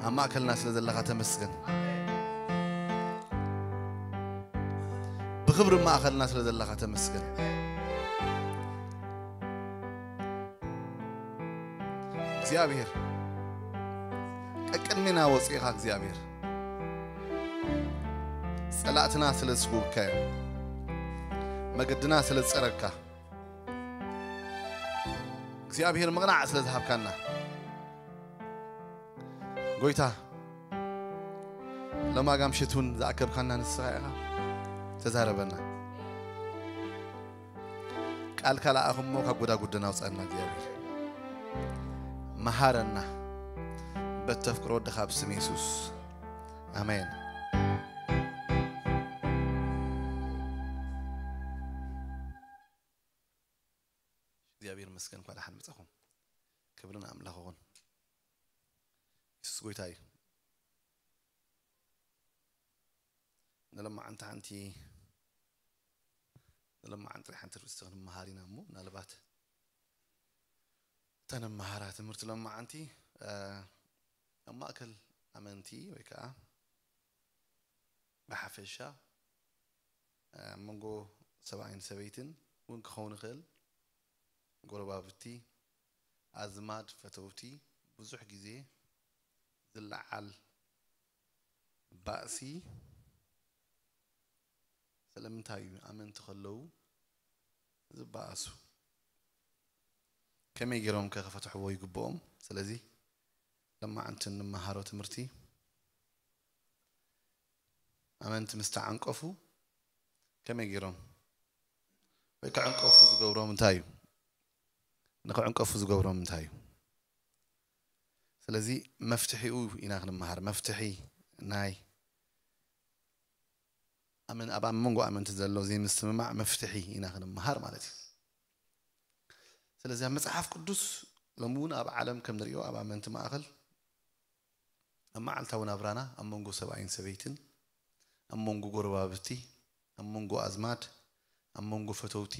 ኣብ ማእከልና ስለ ዘለኻ ተመስገን። ብኽብሪ ማእከልና ስለ ዘለኻ ተመስገን። እግዚኣብሔር፣ ቀቅድሜና ወፂእኻ እግዚኣብሔር፣ ፀላእትና ስለ ዝስጉብካዮ፣ መገድና ስለ ዝፀረግካ፣ እግዚኣብሔር ምቕናዕ ስለ ዝሃብካና፣ ጎይታ፣ ለማጋ ምሽት እውን ዝኣከብካና ንስኻ ኢኻ። ተዛረበና። ቃልካ ለኣኽ እሞ ካብ ጎዳጉድና ኣውጻና እግዚኣብሔር። መሃረና። በተፍቅሮ ወድኻ ብስም የሱስ። ኣሜን። እግዚኣብሔር ይመስገን፣ እንኳዕ ደሓን መጻኹም። ክብሪ ንኣምላኽ ይኹን። የሱስ ጎይታ እዩ። ንሎማዓንቲ ሓንቲ፣ ንሎማዓንቲ ጥራይ ሓንቲ ርእስቲ ክንመሃር ኢና እሞ፣ ምናልባት እታ ንመሃራ ትምህርቲ ሎማዓንቲ፣ እ፣ ኣብ ማእከል ኣመንቲ ወይ ከዓ ብሓፈሻ፣ እ፣ ኣብ መንጎ ሰብኣይን ሰበይትን እውን ክኸውን ይኽእል፣ ጎረባብቲ፣ ኣዝማድ፣ ፈተውቲ፣ ብዙሕ ግዜ ዝለዓል ባእሲ ስለምንታይ እዩ? ኣመንቲ ከለዉ ዝበኣሱ ከመይ ገይሮም ከ ክፈትሕዎ ይግብኦም? ስለዚ ለማዓንቲ እንመሃሮ ትምህርቲ፣ ኣመንቲ ምስ ተዓንቀፉ ከመይ ገይሮም ወይ ክዕንቀፉ ዝገብሮም እንታይ እዩ? ንክዕንቀፉ ዝገብሮም እንታይ እዩ? ስለዚ መፍትሒኡ ኢና ክንመሃር። መፍትሒ ናይ ኣመን-፣ ኣብ መንጎ ኣመንቲ ዘሎ ዘይምስምማዕ መፍትሒ ኢና ክንመሃር ማለት እዩ። ስለዚ ኣብ መጽሓፍ ቅዱስ ሎሚ እውን ኣብ ዓለም ከም ንሪኦ ኣብ ኣመንቲ ማእከል ኣብ መዓልታዊ ናብራና ኣብ መንጎ ሰብኣይን ሰበይትን፣ ኣብ መንጎ ጎረባብቲ፣ ኣብ መንጎ ኣዝማድ፣ ኣብ መንጎ ፈተውቲ፣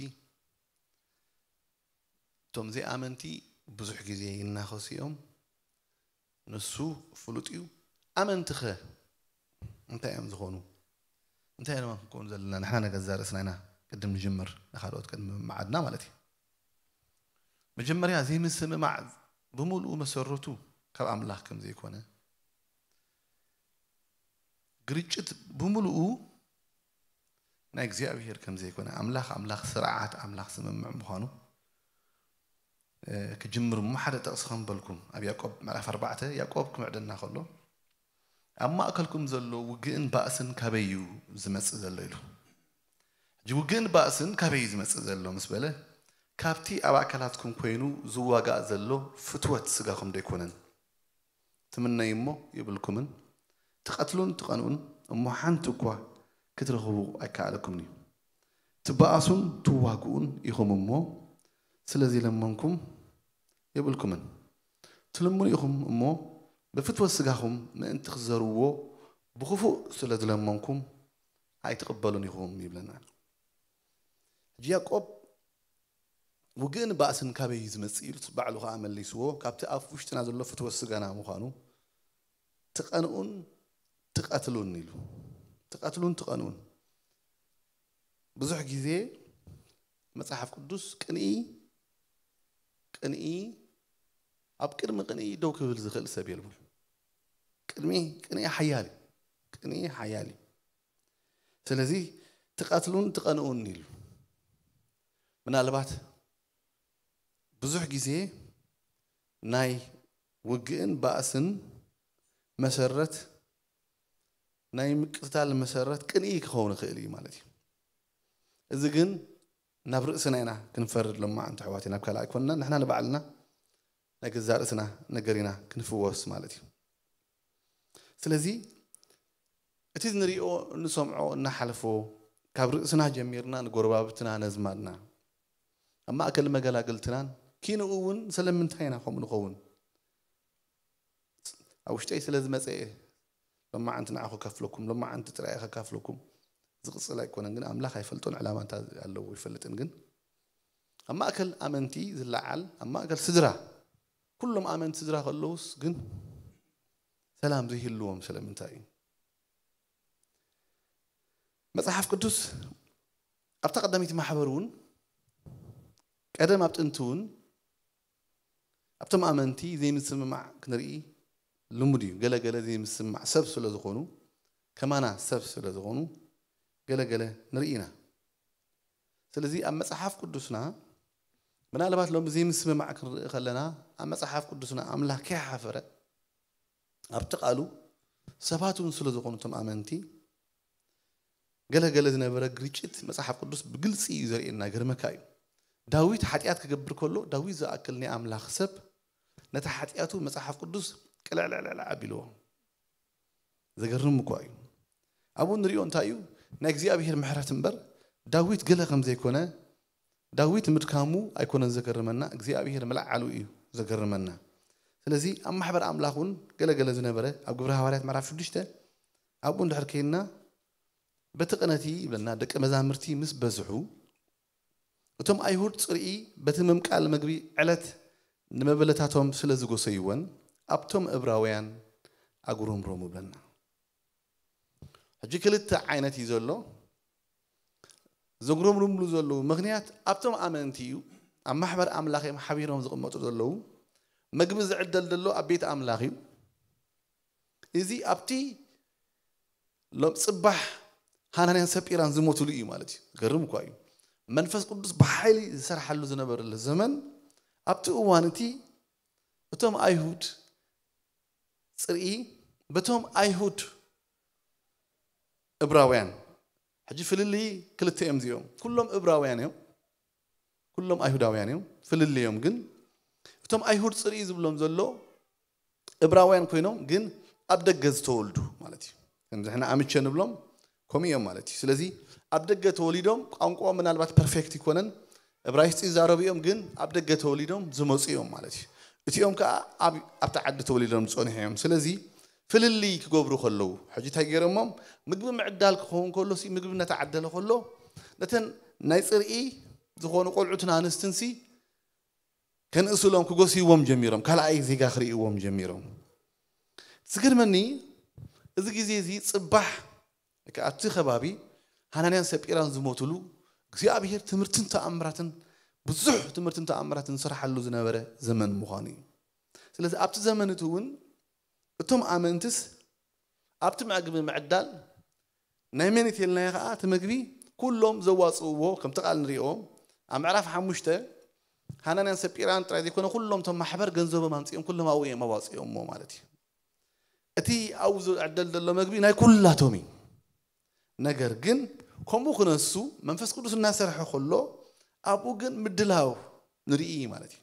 እቶም ዘይኣመንቲ ብዙሕ ግዜ ይናኸሱ እዮም። ንሱ ፍሉጥ እዩ። ኣመንቲኸ እንታይ እዮም ዝኾኑ? እንታይ ኢና ክንከውን ዘለና? ንሕና ንገዛእ ርእስና ኢና ቅድም ንጅምር፣ ንኻልኦት ቅድሚ ምምዓድና ማለት እዩ። መጀመርያ ዘይምስምማዕ ብምሉኡ መሰረቱ ካብ ኣምላኽ ከም ዘይኮነ፣ ግርጭት ብምሉኡ ናይ እግዚኣብሔር ከም ዘይኮነ፣ ኣምላኽ ኣምላኽ ስርዓት፣ ኣምላኽ ስምምዕ ምዃኑ፣ እ፣ ክጅምር እሞ ሓደ ጥቕሲ ከንበልኩም። ኣብ ያዕቆብ ምዕራፍ ኣርባዕተ፣ ያዕቆብ ክምዕደና ከሎ፣ "ኣብ ማእከልኩም ዘሎ ውግእን ባእስን ካበይ እዩ ዝመጽእ ዘሎ?" ኢሉ። ሕጂ ውግእን ባእስን ካበይ እዩ ዝመጽእ ዘሎ ምስ በለ፣ ካብቲ ኣብ ኣካላትኩም ኮይኑ ዝዋጋእ ዘሎ ፍትወት ስጋኹም ዶ ኣይኮነን? ትምነዩ እሞ የብልኩምን፣ ትቐትሉን ትቐንኡን እሞ ሓንቲ እኳ ክትረኽቡ ኣይከኣለኩምን እዩ። ትበኣሱን ትዋግኡን ኢኹም እሞ፣ ስለዚ ለመንኩም የብልኩምን። ትልምኑ ኢኹም እሞ፣ ብፍትወት ስጋኹም ምእንቲ ክትዘርዎ ብኽፉእ ስለ ዝለመንኩም ኣይትቕበሉን ኢኹም ይብለና። ሕጂ ያዕቆብ ውግእን ባእስን ካበይ እዩ ዝመጽእ ኢሉ ባዕሉ ኸዓ መሊስዎ፣ ካብቲ ኣብ ውሽጥና ዘሎ ፍትወት ስጋና ምዃኑ፣ ትቐንኡን ትቐትሉን ኢሉ። ትቐትሉን ትቐንኡን። ብዙሕ ግዜ መጽሓፍ ቅዱስ ቅንኢ፣ ቅንኢ፣ ኣብ ቅድሚ ቅንኢ ደው ክብል ዝኽእል ሰብ የልቡን። ቅድሚ ቅንኢ ሓያል እዩ። ቅንኢ ሓያል እዩ። ስለዚ ትቐትሉን ትቐንኡን ኢሉ። ምናልባት ብዙሕ ግዜ ናይ ውግእን ባእስን መሰረት፣ ናይ ምቅትታል መሰረት ቅንኢ ክኸውን ይኽእል እዩ ማለት እዩ። እዚ ግን ናብ ርእስና ኢና ክንፈርድ፣ ሎማዓንቲ ኣሕዋተይ፣ ናብ ካልእ ኣይኮንና። ንሕና ንባዕልና ናይ ገዛእ ርእስና ነገር ኢና ክንፍወስ ማለት እዩ። ስለዚ እቲ ንሪኦ፣ እንሰምዖ፣ እናሓልፎ፣ ካብ ርእስና ጀሚርና ንጎረባብትና፣ ነዝማድና፣ ኣብ ማእከል መገላግልትናን ኪንኡ እውን ስለምንታይ ኢና ከምኡ ንኸውን? ኣብ ውሽጠይ ስለ ዝመጸ እየ ሎማዓንቲ ንዓኹ ከፍለኩም፣ ሎማዓንቲ ጥራይ እየ ከካፍለኩም። ዝቕጽል ኣይኮነን፣ ግን ኣምላኽ ኣይፈልጦን፣ ዕላማ እንታይ ኣለዎ ይፈልጥን። ግን ኣብ ማእከል ኣመንቲ ዝለዓል፣ ኣብ ማእከል ስድራ፣ ኩሎም ኣመንቲ ስድራ ከለዉስ ግን ሰላም ዘይህልዎም ስለምንታይ እዩ? መጽሓፍ ቅዱስ ኣብታ ቀዳመይቲ ማሕበር እውን፣ ቀደም ኣብ ጥንቲ እውን ኣብቶም ኣመንቲ ዘይምስምማዕ ክንርኢ ልሙድ እዩ። ገለገለ ዘይምስምማዕ ሰብ ስለ ዝኾኑ፣ ከማና ሰብ ስለ ዝኾኑ፣ ገለገለ ንርኢ ኢና። ስለዚ ኣብ መጽሓፍ ቅዱስና፣ ምናልባት ሎሚ ዘይምስምማዕ ክንርኢ ከለና፣ ኣብ መጽሓፍ ቅዱስና ኣምላኽ ከይሓፈረ ኣብቲ ቃሉ፣ ሰባት እውን ስለ ዝኾኑ እቶም ኣመንቲ፣ ገለገለ ዝነበረ ግርጭት መጽሓፍ ቅዱስ ብግልጺ እዩ ዘርእየና። ገርመካ እዩ፣ ዳዊት ሓጢኣት ክገብር ከሎ፣ ዳዊት ዝኣክል ናይ ኣምላኽ ሰብ፣ ነቲ ሓጢኣቱ መጽሓፍ ቅዱስ ቅልዕልዕልዕ ኣቢልዎ። ዘገርም እኳ እዩ። ኣብኡ ንሪኦ እንታይ እዩ? ናይ እግዚኣብሔር ምሕረት እምበር፣ ዳዊት ገለ ከም ዘይኮነ፣ ዳዊት ምድካሙ ኣይኮነን ዘገርመና፣ እግዚኣብሔር ምልዓሉ እዩ ዘገርመና። ስለዚ ኣብ ማሕበር ኣምላኽ እውን ገለገለ ዝነበረ፣ ኣብ ግብረ ሃዋርያት ምዕራፍ ሽዱሽተ፣ ኣብኡ እንድሕር ከይድና፣ በቲ ቅነቲ ይብለና፣ ደቂ መዛምርቲ ምስ በዝሑ፣ እቶም ኣይሁድ ጽርኢ በቲ ምምቃል ምግቢ ዕለት ንመበለታቶም ስለ ዝጎሰይወን፣ ኣብቶም እብራውያን ኣጉረምረሙ ብለና። ሕጂ ክልተ ዓይነት እዩ ዘሎ። ዘጉረምርምሉ ዘለዉ ምኽንያት ኣብቶም ኣመንቲ እዩ። ኣብ ማሕበር ኣምላኽ እዮም ሓቢሮም ዝቕመጡ ዘለዉ። መግቢ ዝዕደል ዘሎ ኣብ ቤት ኣምላኽ እዩ። እዚ ኣብቲ ሎም ጽባሕ ሃናንያን ሰጲራን ዝሞትሉ እዩ ማለት እዩ። ገርም እኳ እዩ። መንፈስ ቅዱስ ብሓይሊ ዝሰርሓሉ ዝነበረሉ ዘመን፣ ኣብቲ እዋን እቲ እቶም ኣይሁድ ጽርኢ በቶም ኣይሁድ እብራውያን፣ ሕጂ ፍልልይ ክልተ እዮም እዚኦም። ኩሎም እብራውያን እዮም፣ ኩሎም ኣይሁዳውያን እዮም። ፍልልዮም ግን እቶም ኣይሁድ ጽርኢ ዝብሎም ዘሎ እብራውያን ኮይኖም ግን ኣብ ደገ ዝተወልዱ ማለት እዩ። ከምዚ ሕና ኣምቸ ንብሎም ከምኡ እዮም ማለት እዩ። ስለዚ ኣብ ደገ ተወሊዶም ቋንቋኦም ምናልባት ፐርፌክት ይኮነን፣ እብራይስጢ ይዛረቡ እዮም፣ ግን ኣብ ደገ ተወሊዶም ዝመፁ እዮም ማለት እዩ። እቲኦም ከዓ ኣብ ኣብቲ ዓዲ ተወሊዶም ዝፀንሑ እዮም። ስለዚ ፍልልይ ክገብሩ ከለዉ ሕጂ እንታይ ገይሮሞም? ምግቢ ምዕዳል ክኸውን ከሎ ሲ ምግቢ እናተዓደለ ከሎ ነተን ናይ ፅርኢ ዝኾኑ ቆልዑትን ኣንስትን ሲ ከንእስሎም ክጎስይዎም ጀሚሮም፣ ካልኣይ ዜጋ ክርእይዎም ጀሚሮም። ዝገርመኒ እዚ ግዜ እዚ ጽባሕ ኣብቲ ከባቢ ሃናንያን ሰጲራን ዝሞትሉ እግዚኣብሔር ትምህርትን ተኣምራትን ብዙሕ ትምህርትን ተኣምራትን ዝስርሓሉ ዝነበረ ዘመን ምዃኑ እዩ። ስለዚ ኣብቲ ዘመን እቲ እውን እቶም ኣመንትስ ኣብቲ መግቢ ምዕዳል ናይ መን ይትልናዮ ከዓ እቲ መግቢ ኩሎም ዘዋፅእዎ ከምቲ ቃል ንሪኦ ኣብ ምዕራፍ ሓሙሽተ ሃናንያን ሰጲራን ጥራይ ዘይኮነ ኩሎም እቶም ማሕበር ገንዘቦም ኣምፂኦም ኩሎም ኣብኡ እዮም ኣዋፂኦሞ ማለት እዩ። እቲ ኣብኡ ዝዕደል ዘሎ መግቢ ናይ ኩላቶም እዩ። ነገር ግን ከምኡ ክነሱ መንፈስ ቅዱስ እናሰርሐ ከሎ ኣብኡ ግን ምድላው ንርኢ ማለት እዩ።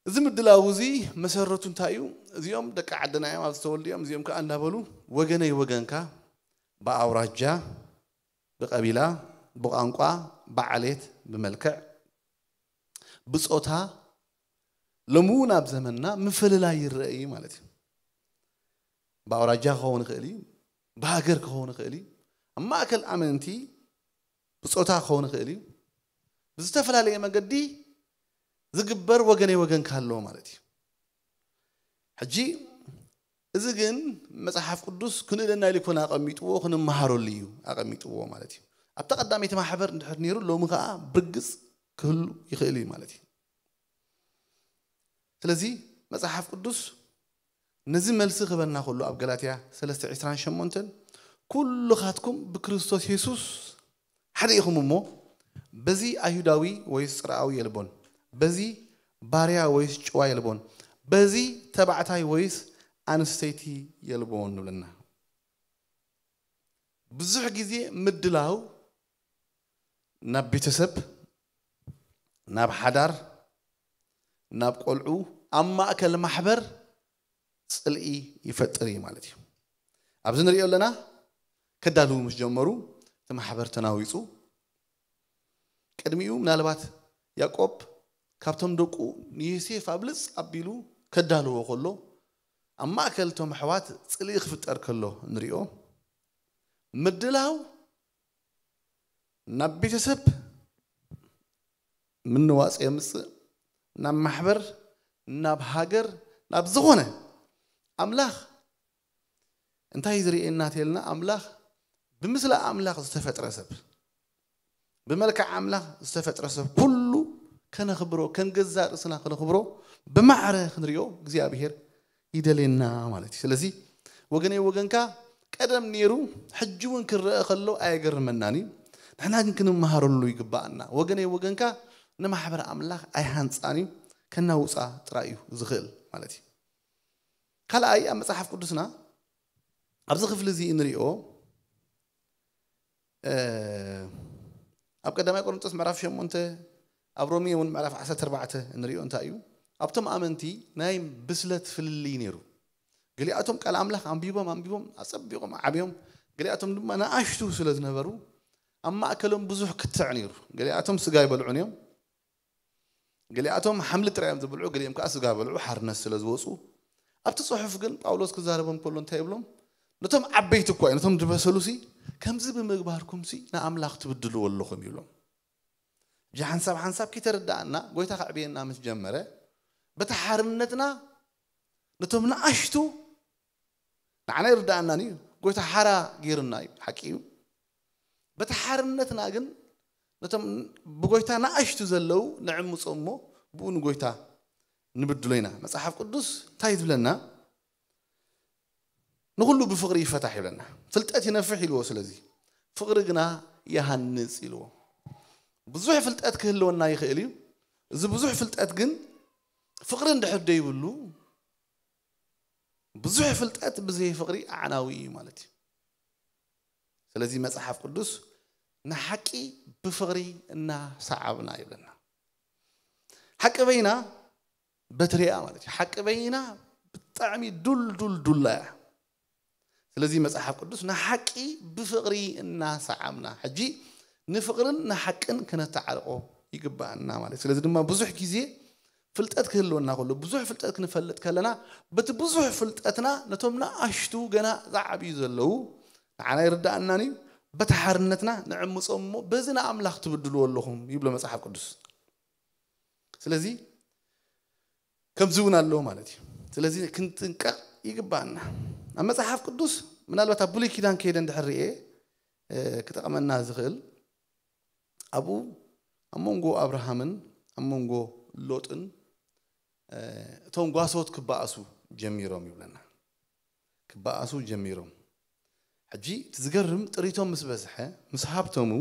እዚ ምድላው እዚ መሰረቱ እንታይ እዩ? እዚኦም ደቂ ዓድና እዮም፣ ኣብዚ ተወልዱ እዮም። እዚኦም ከዓ እንዳበሉ ወገነይ ወገንካ ብኣውራጃ፣ ብቀቢላ፣ ብቋንቋ፣ ብዓሌት፣ ብመልክዕ፣ ብጾታ ሎሚ እውን ኣብ ዘመንና ምፍልላይ ይረአ እዩ ማለት እዩ። ብኣውራጃ ክኸውን ይኽእል እዩ፣ ብሃገር ክኸውን ይኽእል እዩ፣ ኣብ ማእከል ኣመንቲ ብጾታ ክኸውን ይኽእል እዩ። ብዝተፈላለየ መገዲ ዝግበር ወገነይ ወገንካ ኣሎ ማለት እዩ። ሕጂ እዚ ግን መጽሓፍ ቅዱስ ክንእለና ኢሉ ይኮነ ኣቐሚጥዎ፣ ክንመሃረሉ እዩ ኣቐሚጥዎ ማለት እዩ። ኣብታ ቀዳመይቲ ማሕበር እንድሕር ነይሩ ሎሚ ከዓ ብርግጽ ክህሉ ይኽእል እዩ ማለት እዩ። ስለዚ መጽሓፍ ቅዱስ ነዚ መልሲ ክበና ከሎ ኣብ ገላትያ ሰለስተ ዕስራን ሸሞንተን ኩልኻትኩም ብክርስቶስ የሱስ ሓደ ኢኹም እሞ በዚ ኣይሁዳዊ ወይስ ጽርኣዊ የልቦን፣ በዚ ባርያ ወይስ ጭዋ የልቦን፣ በዚ ተባዕታይ ወይስ ኣንስተይቲ የልቦን ንብለና። ብዙሕ ግዜ ምድላው ናብ ቤተሰብ፣ ናብ ሓዳር፣ ናብ ቆልዑ፣ ኣብ ማእከል ማሕበር ጽልኢ ይፈጥር እዩ ማለት እዩ። ኣብዚ ንሪኦ ኣለና፣ ከዳልዉ ምስ ጀመሩ እቲ ማሕበር ተናዊጹ። ቅድሚኡ ምናልባት ያዕቆብ ካብቶም ደቁ ንዮሴፍ ኣብልጽ ኣቢሉ ከዳልዎ ከሎ ኣብ ማእከል እቶም ኣሕዋት ጽልኢ ክፍጠር ከሎ ንሪኦ። ምድላው ናብ ቤተሰብ ምንዋጽ የምጽእ፣ ናብ ማሕበር፣ ናብ ሃገር፣ ናብ ዝኾነ ኣምላኽ እንታይ ዝርእየና ተልና? ኣምላኽ ብምስሊ ኣምላኽ ዝተፈጥረ ሰብ፣ ብመልክዕ ኣምላኽ ዝተፈጥረ ሰብ ኩሉ ከነኽብሮ፣ ከም ገዛእ ርእስና ከነኽብሮ፣ ብማዕረ ክንሪኦ እግዚኣብሔር ይደልየና ማለት እዩ። ስለዚ ወገነይ ወገንካ ቀደም ነይሩ፣ ሕጂ እውን ክረአ ከሎ ኣየገርመናን እዩ። ንሕና ግን ክንመሃረሉ ይግባኣና። ወገነይ ወገንካ ንማሕበር ኣምላኽ ኣይሃንጻን እዩ፣ ከናውጻ ጥራይ እዩ ዝኽእል ማለት እዩ። ካልኣይ ኣብ መጽሓፍ ቅዱስና ኣብዚ ክፍሊ እዚ እንሪኦ ኣብ ቀዳማይ ቆሮንጦስ ምዕራፍ ሸሞንተ፣ ኣብ ሮሜ እውን ምዕራፍ ዓሰርተ ኣርባዕተ እንሪኦ እንታይ እዩ? ኣብቶም ኣመንቲ ናይ ብስለት ፍልልይ ነይሩ። ገሊኣቶም ቃል ኣምላኽ ኣንቢቦም ኣንቢቦም ኣጸቢቖም ዓብዮም፣ ገሊኣቶም ድማ ንኣሽቱ ስለ ዝነበሩ ኣብ ማእከሎም ብዙሕ ክትዕ ነይሩ። ገሊኣቶም ስጋ ኣይበልዑን እዮም፣ ገሊኣቶም ሓምሊ ጥራይ እዮም ዝብልዑ፣ ገሊኦም ከዓ ስጋ በልዑ ሓርነት ስለ ዝወፁ። ኣብቲ ጽሑፍ ግን ጳውሎስ ክዛረቦም ከሎ እንታይ ይብሎም? ነቶም ዓበይቲ እኳ እዩ፣ ነቶም ዝበሰሉሲ ከምዚ ብምግባርኩምሲ ንኣምላኽ ትብድልዎ ኣለኹም ይብሎም። እዚ ሓንሳብ ሓንሳብ ከይተረዳኣና ጎይታ ከዕብየና ምስ ጀመረ በቲ ሓርነትና ነቶም ንኣሽቱ ንዓና ይርዳኣናን እዩ። ጎይታ ሓራ ገይሩና እዩ፣ ሓቂ እዩ። በቲ ሓርነትና ግን ነቶም ብጎይታ ንኣሽቱ ዘለዉ ንዕምጾ እሞ ብኡ ንጎይታ ንብድሎ ኢና። መጽሓፍ ቅዱስ እንታይ ትብለና? ንኹሉ ብፍቕሪ ይፈታሕ ይብለና። ፍልጠት ይነፍሕ ኢልዎ፣ ስለዚ ፍቕሪ ግና ይሃንጽ ኢልዎ። ብዙሕ ፍልጠት ክህልወና ይኽእል እዩ። እዚ ብዙሕ ፍልጠት ግን ፍቕሪ እንድሕር ደይብሉ ብዙሕ ፍልጠት ብዘይ ፍቕሪ ኣዕናዊ እዩ ማለት እዩ። ስለዚ መጽሓፍ ቅዱስ ንሓቂ ብፍቕሪ እናሰዓብና ይብለና። ሓቂ በይና በትሪኣ ማለት እዩ። ሓቂ በይና ብጣዕሚ ዱልዱል ዱላ እያ። ስለዚ መጽሓፍ ቅዱስ ንሓቂ ብፍቕሪ እናሰዓብና ሕጂ ንፍቕርን ንሓቅን ከነተዓርቆ ይግባኣና ማለት እዩ። ስለዚ ድማ ብዙሕ ግዜ ፍልጠት ክህልወና ከሎ፣ ብዙሕ ፍልጠት ክንፈልጥ ከለና በቲ ብዙሕ ፍልጠትና ነቶም ንኣሽቱ ገና ዝዓብዩ ዘለዉ ንዓና ይርዳኣናን እዩ። በቲ ሓርነትና ንዕምጾም እሞ በዚ ንኣምላኽ ትብድልዎ ኣለኹም ይብሎ መጽሓፍ ቅዱስ። ስለዚ ከምዚ እውን ኣሎ ማለት እዩ። ስለዚ ክንጥንቀቕ ይግባኣና። ኣብ መጽሓፍ ቅዱስ ምናልባት ኣብ ብሉይ ኪዳን ከይደ እንድሕር ርኤ ክጠቕመና ዝኽእል ኣብኡ ኣብ መንጎ ኣብርሃምን ኣብ መንጎ ሎጥን እቶም ጓሶት ክበኣሱ ጀሚሮም ይብለና። ክበኣሱ ጀሚሮም። ሕጂ እቲ ዝገርም ጥሪቶም ምስ በዝሐ ምስ ሃብተሙ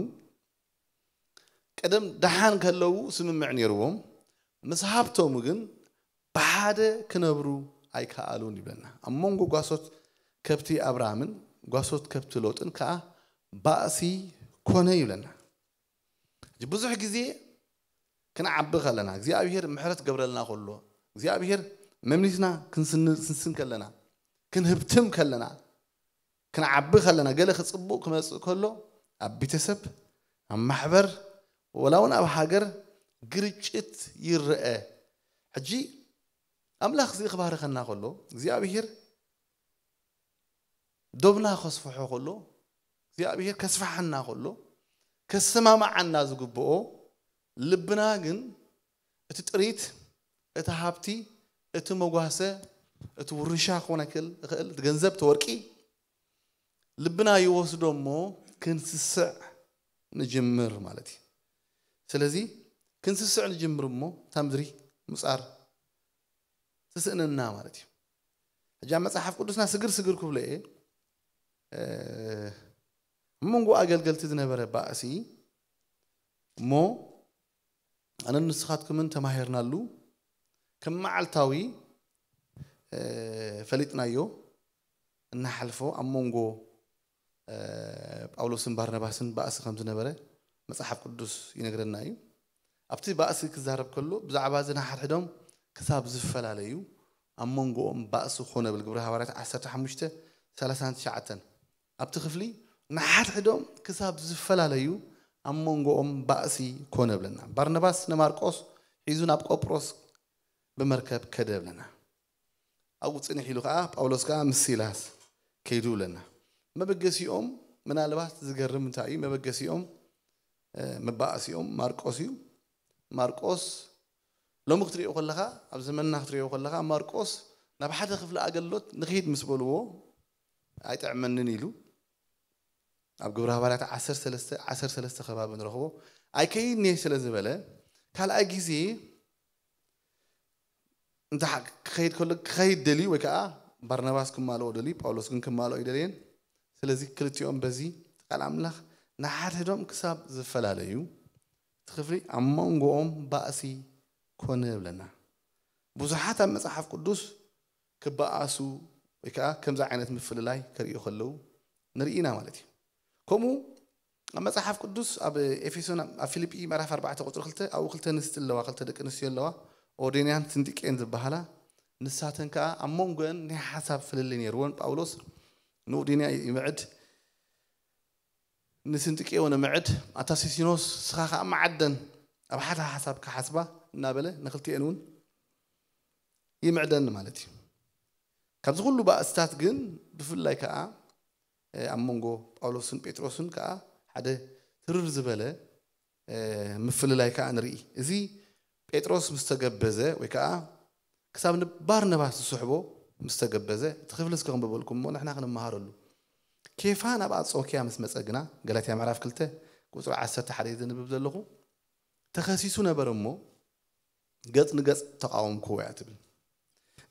ቀደም ደሓን ከለዉ ስምምዕ ነይርዎም፣ ምስ ሃብተሙ ግን ብሓደ ክነብሩ ኣይከኣሉን ይብለና። ኣብ መንጎ ጓሶት ከብቲ ኣብርሃምን ጓሶት ከብቲ ሎጥን ከዓ ባእሲ ኮነ ይብለና። ብዙሕ ግዜ ክንዓቢ ከለና እግዚኣብሔር ምሕረት ገብረልና ከሎ እግዚኣብሔር መምሊስና ክንስንስን ከለና ክንህብትም ከለና ክንዓቢ ከለና ገለ ክፅቡቅ ክመፅእ ከሎ ኣብ ቤተሰብ ኣብ ማሕበር ወላ እውን ኣብ ሃገር ግርጭት ይረአ። ሕጂ ኣምላኽ እዚ ክባርኸና ከሎ እግዚኣብሔር ዶብና ከስፍሖ ከሎ እግዚኣብሔር ከስፍሓና ከሎ ከሰማማዓና ዝግብኦ ልብና ግን እቲ ጥሪት እቲ ሃብቲ እቲ መጓሰ እቲ ውርሻ ክኾን ይክእል ይኽእል እቲ ገንዘብ እቲ ወርቂ ልብና ይወስዶ እሞ ክንስስዕ ንጅምር ማለት እዩ። ስለዚ ክንስስዕ ንጅምር እሞ እታ ምድሪ ምፃር ትስእነና ማለት እዩ። ሕጂ ኣብ መፅሓፍ ቅዱስና ስግር ስግር ክብሎ እየ ኣብ መንጎ ኣገልገልቲ ዝነበረ ባእሲ እሞ ኣነን ንስኻትኩምን ተማሂርናሉ ከም መዓልታዊ ፈሊጥናዮ እናሓልፎ ኣብ መንጎ ጳውሎስን ባርናባስን ባእሲ ከም ዝነበረ መጽሓፍ ቅዱስ ይነግረና እዩ። ኣብቲ ባእሲ ክዛረብ ከሎ ብዛዕባ እዚ ንሓድሕዶም ክሳብ ዝፈላለዩ ኣብ መንጎኦም ባእሲ ኮነ ብል ግብረ ሃዋርያት ዓሰርተ ሓሙሽተ ሰላሳን ትሽዓተን ኣብቲ ክፍሊ ንሓድሕዶም ክሳብ ዝፈላለዩ ኣብ መንጎኦም ባእሲ ኮነ ብለና። ባርናባስ ንማርቆስ ሒዙ ናብ ቆጵሮስ ብመርከብ ከደ ብለና። ኣብኡ ጽንሕ ኢሉ ከኣ ጳውሎስ ከኣ ምስ ሲላስ ከይዱ ብለና። መበገሲኦም ምናልባት ዝገርም እንታይ እዩ? መበገሲኦም መባእሲኦም ማርቆስ እዩ። ማርቆስ ሎሚ ክትሪኦ ከለኻ ኣብ ዘመንና ክትሪኦ ከለኻ ማርቆስ ናብ ሓደ ክፍሊ ኣገልግሎት ንኽሂድ ምስ በልዎ ኣይጥዕመንን ኢሉ ኣብ ግብረ ሃዋርያት ዓሰርተ ሰለስተ ዓሰርተ ሰለስተ ከባቢ ንረኽቦ ኣይከይድን እየ ስለ ዝበለ ካልኣይ ግዜ እንተ ክኸይድ ከሎ ክኸይድ ደልዩ ወይ ከዓ ባርናባስ ክማልኦ ደልዩ ጳውሎስ ግን ክማልኦ ኣይደለየን። ስለዚ ክልቲኦም በዚ ቃል ኣምላኽ ንሓድሕዶም ክሳብ ዝፈላለዩ እቲ ክፍሊ ኣብ መንጎኦም ባእሲ ኮነ ይብለና። ብዙሓት ኣብ መጽሓፍ ቅዱስ ክበኣሱ ወይ ከዓ ከምዚ ዓይነት ምፍልላይ ከርእዩ ከለዉ ንርኢ ኢና ማለት እዩ። ከምኡ ኣብ መጽሓፍ ቅዱስ ኣብ ኤፌሶን ኣብ ፊልጲ ምዕራፍ ኣርባዕተ ቁፅሪ ክልተ ኣብኡ ክልተ ኣንስቲ ኣለዋ፣ ክልተ ደቂ ኣንስትዮ ኣለዋ፣ ኦዴንያን ስንጢቄን ዝበሃላ። ንሳተን ከዓ ኣብ መንጎአን ናይ ሓሳብ ፍልልይ ነይርወን። ጳውሎስ ንኡዴንያ ይምዕድ፣ ንስንጢቄ እውን ይምዕድ፣ ኣታ ሲሲኖስ ንስኻ ከዓ መዓደን ኣብ ሓደ ሓሳብ ክሓስባ እናበለ ንክልቲኤን እውን ይምዕደን ማለት እዩ። ካብዚ ኩሉ ባእስታት ግን ብፍላይ ከዓ ኣብ መንጎ ጳውሎስን ጴጥሮስን ከዓ ሓደ ትርር ዝበለ ምፍልላይ ከዓ ንርኢ። እዚ ጴጥሮስ ምስ ተገበዘ ወይ ከዓ ክሳብ ንባርነባስ ዝስሕቦ ምስ ተገበዘ እቲ ክፍሊ እስከ ክንብበልኩም እሞ ንሕና ክንመሃረሉ። ኬፋ ናብ ኣንጾኪያ ምስ መጸ ግና ገላትያ ምዕራፍ ክልተ ቁጽሪ ዓሰርተ ሓደ እዩ ዘንብብ ዘለኹ። ተኸሲሱ ነበረ እሞ ገጽ ንገጽ ተቃወምክዎ እያ ትብል።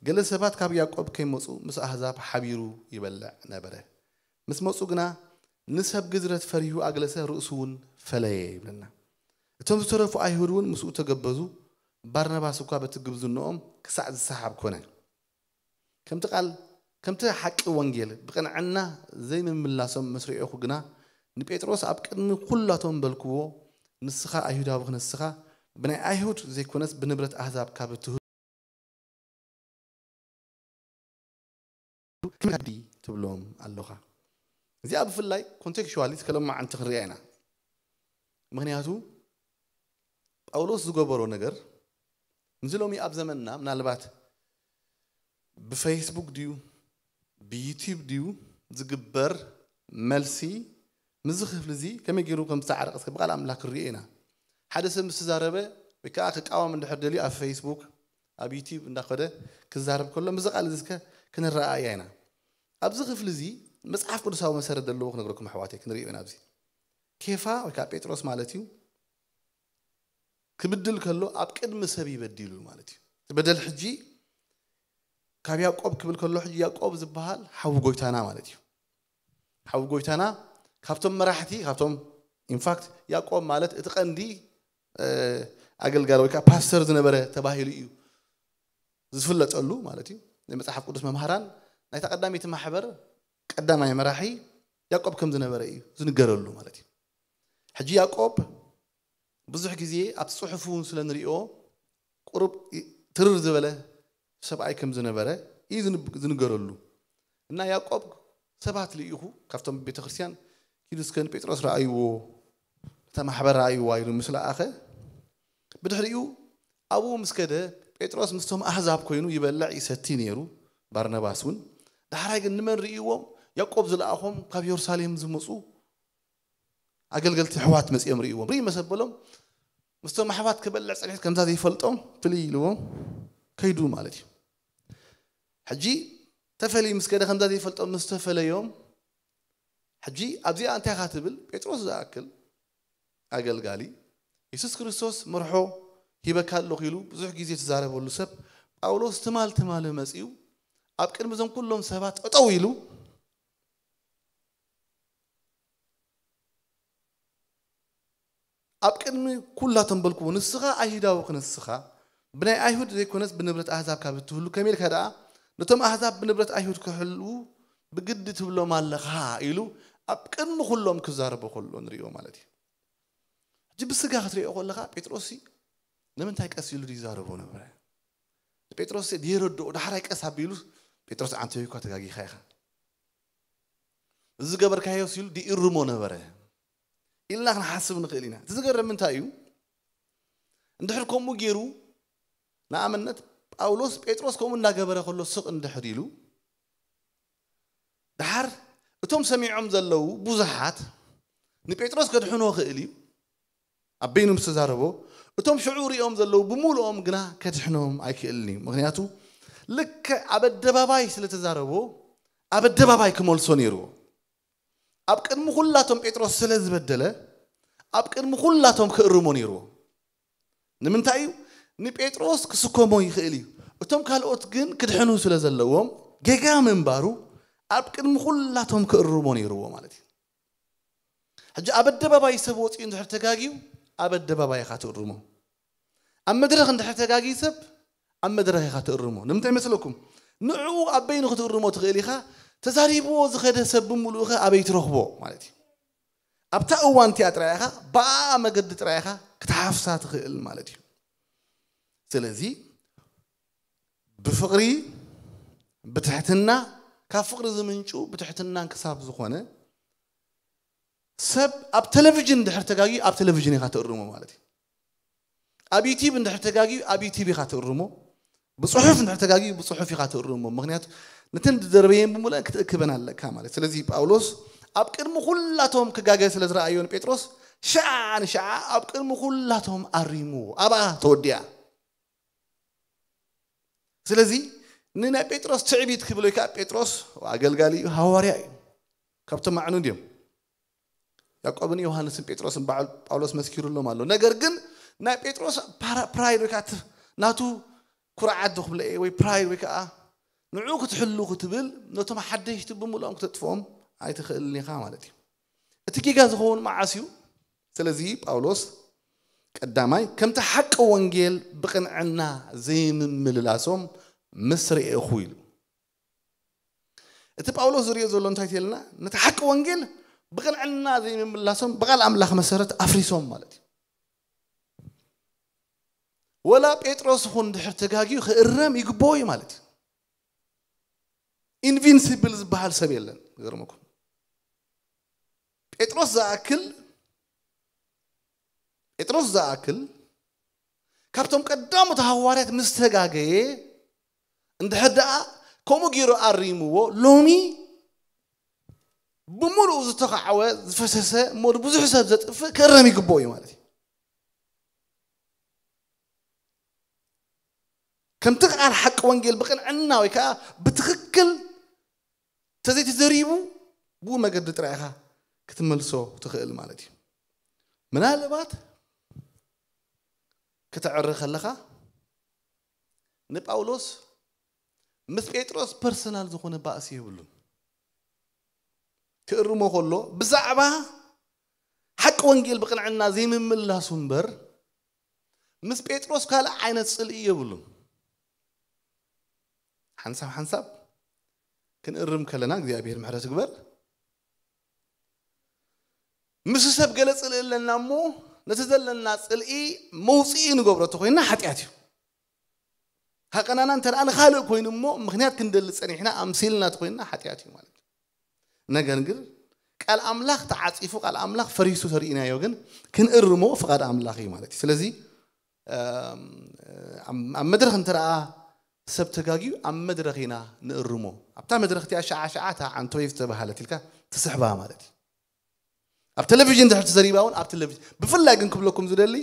ገለ ሰባት ካብ ያዕቆብ ከይመጹ ምስ ኣህዛብ ሓቢሩ ይበልዕ ነበረ። ምስ መጹ ግና ንሰብ ግዝረት ፈሪሁ ኣግለሰ፣ ርእሱ እውን ፈለየ ይብለና። እቶም ዝተረፉ ኣይሁድ እውን ምስኡ ተገበዙ። ባርናባስ እኳ በቲ ግብዝንኦም ክሳዕ ዝሰሓብ ኮነ። ከምቲ ቃል ከምቲ ሓቂ ወንጌል ብቕንዕና ዘይምምላሶም ምስ ርኤኹ ግና ንጴጥሮስ ኣብ ቅድሚ ኩላቶም በልክዎ፣ ንስኻ ኣይሁዳዊ ክነስኻ ብናይ ኣይሁድ ዘይኮነስ ብንብረት ኣህዛብ ካብ እትህሉ ክመዲ ትብሎም ኣለኻ። እዚኣ ብፍላይ ኮንቴክስቹዋሊ እስከ ሎማዓንቲ ክንሪኣ ኢና። ምክንያቱ ጳውሎስ ዝገበሮ ነገር ምስዚ ሎሚ ኣብ ዘመንና ምናልባት ብፌስቡክ ድዩ ብዩቲዩብ ድዩ ዝግበር መልሲ ምስዚ ክፍሊ እዚ ከመይ ገይሩ ከም ዝተዓረቀ እስከ ብቃል ኣምላክ ክንሪኦ ኢና። ሓደ ሰብ ምስ ተዛረበ ወይ ከዓ ክቃወም እንድሕር ደልዩ ኣብ ፌስቡክ ኣብ ዩቲዩብ እንዳኸደ ክዛረብ ከሎ ምስዚ ቃል እዚ እስከ ክንረኣያ ኢና። ኣብዚ ክፍሊ እዚ መፅሓፍ ቅዱሳዊ መሰረት ዘለዎ ክነግረኩም ኣሕዋተይ ክንሪኦ ኢና። ኣብዚ ኬፋ ወይ ከዓ ጴጥሮስ ማለት እዩ ክብድል ከሎ ኣብ ቅድሚ ሰብ ይበዲሉ ማለት እዩ። እቲ በደል ሕጂ ካብ ያዕቆብ ክብል ከሎ ሕጂ ያዕቆብ ዝበሃል ሓዊ ጎይታና ማለት እዩ። ሓዊ ጎይታና ካብቶም መራሕቲ ካብቶም ኢንፋክት ያዕቆብ ማለት እቲ ቀንዲ ኣገልጋሊ ወይ ከዓ ፓስተር ዝነበረ ተባሂሉ እዩ ዝፍለጠሉ ማለት እዩ። ናይ መፅሓፍ ቅዱስ መምሃራን ናይታ ቀዳመይቲ ማሕበር ቀዳማይ መራሒ ያዕቆብ ከም ዝነበረ እዩ ዝንገረሉ ማለት እዩ። ሕጂ ያዕቆብ ብዙሕ ግዜ ኣብ ፅሑፉ እውን ስለ ንሪኦ ቁሩብ ትርር ዝበለ ሰብኣይ ከም ዝነበረ እዩ ዝንገረሉ። እና ያዕቆብ ሰባት ልኢኹ ካብቶም ቤተ ክርስቲያን ኪዱ እስከ ንጴጥሮስ ረኣይዎ እታ ማሕበር ረኣይዋ ኢሉ ምስ ለኣኸ ብድሕሪኡ ኣብኡ ምስ ከደ ጴጥሮስ ምስቶም ኣህዛብ ኮይኑ ይበልዕ ይሰቲ ነይሩ። ባርነባስ እውን ዳሕራይ ግን ንመን ርእይዎም? ያዕቆብ ዝለኣኾም ካብ የሩሳሌም ዝመፁ ኣገልገልቲ ኣሕዋት መፂኦም ርእይዎም። ርኢ መሰበሎም ምስቶም ኣሕዋት ክበልዕ ፀኒሑ ከምዛ ዘይፈልጦም ፍልይ ኢልዎም ከይዱ ማለት እዩ። ሕጂ ተፈልዩ ምስ ከደ ከምዛ ዘይፈልጦም ምስ ተፈለዮም ሕጂ ኣብዚኣ እንታይ ኢኻ ትብል? ጴጥሮስ ዝኣክል ኣገልጋሊ የሱስ ክርስቶስ መርሖ ሂበካ ኣለኹ ኢሉ ብዙሕ ግዜ ዝተዛረበሉ ሰብ ጳውሎስ ትማል ትማሊ መፂኡ ኣብ ቅድሚ እዞም ኩሎም ሰባት ጠጠው ኢሉ ኣብ ቅድሚ ኩላቶም በልክዎ፣ ንስኻ ኣይሁዳዊ ክነስኻ ብናይ ኣይሁድ ዘይኮነስ ብንብረት ኣህዛብ ካብ እትህሉ ከመይ ኢልካ ደኣ ነቶም ኣህዛብ ብንብረት ኣይሁድ ክሕልዉ ብግዲ ትብሎም ኣለኻ ኢሉ ኣብ ቅድሚ ኩሎም ክዛረቦ ከሎ ንሪኦ ማለት እዩ። ሕጂ ብስጋ ክትሪኦ ከለኻ ጴጥሮስ ንምንታይ ቀስ ኢሉ ይዛረቦ ነበረ? ጴጥሮስ የረድኦ ዳሕራይ ቀስ ኣቢሉ ጴጥሮስ ዓንተቢኳ ተጋጊኻ ኢኻ እዚ ዝገበርካዮ ሲሉ ድእርሞ ነበረ ኢልና ክንሓስብ ንኽእል ኢና። እቲ ዝገርም እንታይ እዩ? እንድሕር ከምኡ ገይሩ ንኣብነት ጳውሎስ ጴጥሮስ ከምኡ እናገበረ ከሎ ስቕ እንድሕር ኢሉ ደሓር እቶም ሰሚዖም ዘለዉ ብዙሓት ንጴጥሮስ ከድሕኖ ክእል እዩ ኣብ በይኑ ምስ ተዛረቦ እቶም ሽዑ ሪኦም ዘለዉ ብምሉኦም ግና ከድሕኖም ኣይክእልን እዩ። ምክንያቱ ልክዕ ኣብ ኣደባባይ ስለ ተዛረቦ ኣብ ኣደባባይ ክመልሶ ነይርዎ። ኣብ ቅድሚ ኩላቶም ጴጥሮስ ስለ ዝበደለ ኣብ ቅድሚ ኩላቶም ክእርሞ ነይርዎ። ንምንታይ እዩ? ንጴጥሮስ ክስከሞ ይኽእል እዩ። እቶም ካልኦት ግን ክድሕኑ ስለ ዘለዎም ጌጋ ምንባሩ ኣብ ቅድሚ ኩላቶም ክእርሞ ነይርዎ ማለት እዩ። ሕጂ ኣብ ኣደባባይ ሰብ ወፂኡ እንድሕር ተጋግዩ ኣብ ኣደባባይ ኢኻ ትእርሞ። ኣብ መድረኽ እንድሕር ተጋግዩ ሰብ ኣብ መድረኽ ኢኻ ትእርሞ። ንምንታይ መስለኩም? ንዕኡ ኣብ በይኑ ክትእርሞ ትኽእል ኢኻ። ተዛሪብዎ ዝኸደ ሰብ ብምሉእ ኸ ኣበይ ትረኽቦ ማለት እዩ። ኣብታ እዋን እቲኣ ጥራይ ኢኻ ብኣ መገዲ ጥራይ ኢኻ ክትሓፍሳ ትኽእል ማለት እዩ። ስለዚ ብፍቕሪ ብትሕትና፣ ካብ ፍቕሪ ዝምንጩ ብትሕትናን ክሳብ ዝኾነ ሰብ ኣብ ቴሌቪዥን እንድሕር ተጋግዩ ኣብ ቴሌቪዥን ኢኻ ትእርሞ ማለት እዩ። ኣብ ዩቲብ እንድሕር ተጋግዩ ኣብ ዩቲብ ኢኻ ትእርሞ። ብፅሑፍ እንድሕር ተጋግዩ ብፅሑፍ ኢኻ ትእርሞ። ምክንያቱ ነተን ዝደርበየን ብምሉእን ክትእክበን ኣለካ ማለት። ስለዚ ጳውሎስ ኣብ ቅድሚ ኩላቶም ክጋገ ስለ ዝረኣዮ ንጴጥሮስ ሽዓ ንሽዓ ኣብ ቅድሚ ኩላቶም ኣሪምዎ። ኣብኣ ተወዲኣ። ስለዚ ንናይ ጴጥሮስ ትዕቢት ክብል ወይ ከዓ ጴጥሮስ ኣገልጋሊ እዩ፣ ሃዋርያ እዩ። ካብቶም ኣዕኑድ እዮም። ያዕቆብን ዮሃንስን ጴጥሮስን በዓል ጳውሎስ መስኪሩሎም ኣሎ። ነገር ግን ናይ ጴጥሮስ ፓራ- ፕራይድ ወይ ከዓ ት- ናቱ ኩርዓት ዶ ክብለ እየ ወይ ፕራይድ ወይ ከዓ ንዕኡ ክትሕሉ ክትብል ነቶም ሓደሽቲ ብምልኦም ክተጥፍኦም ኣይትኽእልን ኢኻ ማለት እዩ። እቲ ጌጋ ዝኸውን መዓስ እዩ? ስለዚ ጳውሎስ ቀዳማይ ከምቲ ሓቂ ወንጌል ብቕንዕና ዘይምምልላሶም ምስ ርኤኹ ኢሉ። እቲ ጳውሎስ ዝሪኦ ዘሎ እንታይ ትልና? ነቲ ሓቂ ወንጌል ብቕንዕና ዘይምምላሶም ብቓል ኣምላኽ መሰረት ኣፍሪሶም ማለት እዩ። ወላ ጴጥሮስ ይኹን ድሕር ተጋግዩ ክእረም ይግብኦ እዩ ማለት እዩ። ኢንቪንሲብል ዝበሃል ሰብ የለን። ይገርመኩም። ጴጥሮስ ዝኣክል ጴጥሮስ ዝኣክል ካብቶም ቀዳሞት ሃዋርያት ምስ ተጋገየ እንድሕር ደኣ ከምኡ ገይሩ ኣሪምዎ፣ ሎሚ ብምሉኡ ዝተኻዕወ ዝፈሰሰ እሞ ብዙሕ ሰብ ዘጥፍእ ክእረም ይግብኦ እዩ ማለት እዩ። ከምቲ ቃል ሓቂ ወንጌል ብቕንዕና ወይ ከዓ ብትኽክል ተዘይተዘሪቡ ብኡ መገዲ ጥራይ ኢኻ ክትመልሶ ትኽእል ማለት እዩ። ምናልባት ከተዕሪ ከለኻ ንጳውሎስ ምስ ጴጥሮስ ፐርሰናል ዝኾነ ባእሲ የብሉን። ክእርሞ ከሎ ብዛዕባ ሓቂ ወንጌል ብቕንዕና ዘይምምላሱ እምበር ምስ ጴጥሮስ ካልእ ዓይነት ጽልኢ የብሉን። ሓንሳብ ሓንሳብ ክንእርም ከለና እግዚኣብሔር ምሕረት ግበር። ምስ ሰብ ገለ ጽልኢ ኣለና እሞ ነቲ ዘለና ጽልኢ መውፅኢ ንገብሮ ተኮይንና ሓጢኣት እዩ። ሃቀናና እንተ ንኻልእ ኮይኑ እሞ ምክንያት ክንደሊ ፀኒሕና ኣምሲልና ተኮይንና ሓጢኣት እዩ ማለት እዩ። ነገር ግን ቃል ኣምላኽ ተዓፂፉ ቃል ኣምላኽ ፈሪሱ ተርእናዮ ግን ክንእርሞ ፍቓድ ኣምላኽ እዩ ማለት እዩ። ስለዚ ኣብ መድረኽ እንተረኣ ሰብ ተጋግዩ ኣብ መድረኽ ኢና ንእርሞ። ኣብታ መድረኽ እቲኣ ሸዓ ሸዓ እታ ዓንቶይ ዝተባሃለት ኢልካ ትስሕባ ማለት እዩ። ኣብ ቴሌቪዥን ድሕር ተዘሪባ እውን ኣብ ቴሌቪዥን። ብፍላይ ግን ክብለኩም ዝደሊ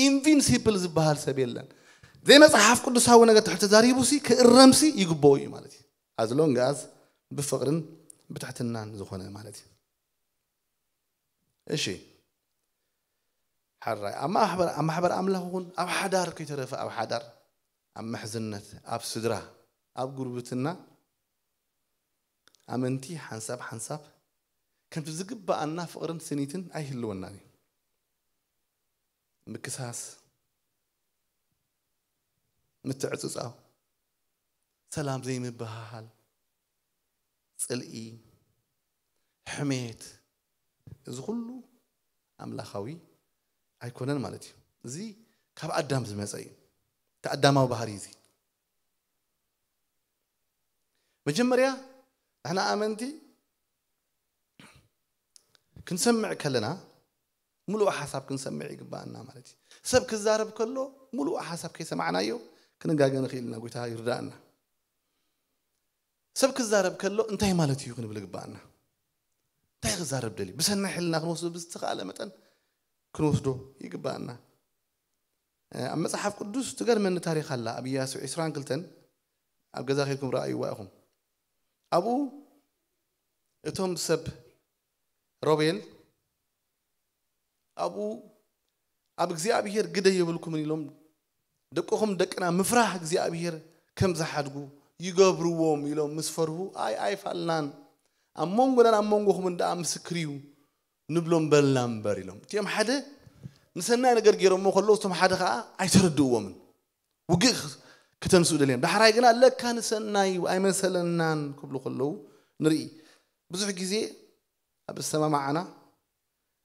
ኢንቪንሲብል ዝበሃል ሰብ የለን። ዘይመፅሓፍ ቅዱሳዊ ነገር ድሕር ተዛሪቡ ሲ ክእረም ሲ ይግብኦ እዩ ማለት እዩ። ኣዝሎንጋዝ ብፍቕርን ብትሕትናን ዝኾነ ማለት እዩ። እሺ ሓራይ ኣብ ማሕበር ኣብ ማሕበር ኣምላኽ እውን ኣብ ሓዳር ከይተረፈ ኣብ ሓዳር ኣብ ምሕዝነት ኣብ ስድራ ኣብ ጉርብትና ኣመንቲ ሓንሳብ ሓንሳብ ከምቲ ዝግባኣና ፍቕርን ስኒትን ኣይህልወናን እዩ። ምክሳስ፣ ምትዕፅፃው፣ ሰላም ዘይምብሃሃል፣ ፅልኢ፣ ሕሜት፣ እዚ ኩሉ ኣምላኻዊ ኣይኮነን ማለት እዩ። እዚ ካብ ኣዳም ዝመፀ እዩ። እቲ ኣዳማዊ ባህሪ እዚ መጀመርያ ንሕና ኣመንቲ ክንሰምዕ ከለና ምሉእ ሓሳብ ክንሰምዕ ይግባኣና ማለት እዩ። ሰብ ክዛረብ ከሎ ምሉእ ሓሳብ ከይሰማዕናዮ ክንጋገ ንኽእል ኢና። ጎይታ ይርዳእና። ሰብ ክዛረብ ከሎ እንታይ ማለት እዩ ክንብል ይግባኣና። እንታይ ክዛረብ ደልዩ? ብሰናይ ሕልና ክንወስዶ ብዝተኻእለ መጠን ክንወስዶ ይግባኣና። ኣብ መጽሓፍ ቅዱስ ትገርመኒ ታሪኽ ኣላ። ኣብ ኢያሱ ዕስራን ክልተን ኣብ ገዛ ኬድኩም ረኣይዋ ኢኹም። ኣብኡ እቶም ሰብ ሮቤል ኣብኡ ኣብ እግዚኣብሔር ግደ የብልኩምን ኢሎም ደቅኹም ደቅና ምፍራህ እግዚኣብሔር ከም ዝሓድጉ ይገብርዎም ኢሎም ምስ ፈርሁ ኣይ ኣይፋልናን ኣብ መንጎናን ኣብ መንጎኹምን ደኣ ምስክር እዩ ንብሎም በልና እምበር ኢሎም እቲኦም ሓደ ንሰናይ ነገር ገይሮሞ ከለዉ እቶም ሓደ ከዓ ኣይተረድእዎምን ውግእ ክተንስኡ ደልዮም ዳሕራይ ግና ለካ ንሰናይ ኣይመሰለናን ክብሉ ከለዉ ንርኢ ብዙሕ ግዜ ኣብ ኣሰማማዓና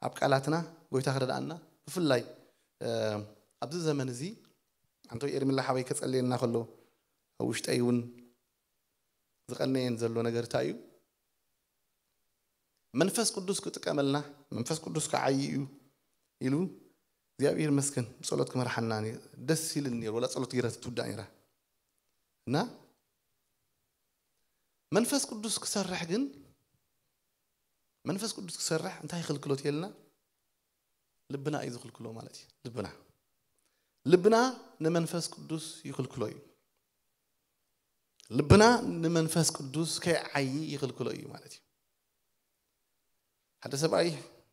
ኣብ ቃላትና ጎይታ ክረድኣና ብፍላይ ኣብዚ ዘመን እዚ ኣንቶ ኤርሚላ ሓወይ ከፀልየና ከሎ ኣብ ውሽጠይ እውን ዝቐነየን ዘሎ ነገር እንታይ እዩ መንፈስ ቅዱስ ክጥቀመልና መንፈስ ቅዱስ ክዓይ እዩ ኢሉ እግዚኣብሔር መስገን ጸሎት ክመርሓና ደስ ይልን ነሩ ወላ ጸሎት ገይረ ትውዳእ ነራ እና መንፈስ ቅዱስ ክሰርሕ ግን መንፈስ ቅዱስ ክሰርሕ እንታይ ይኽልክሎ ትየልና ልብና እዩ ዝኽልክሎ ማለት እዩ ልብና ልብና ንመንፈስ ቅዱስ ይኽልክሎ እዩ ልብና ንመንፈስ ቅዱስ ከይዓይ ይኽልክሎ እዩ ማለት እዩ ሓደ ሰብኣይ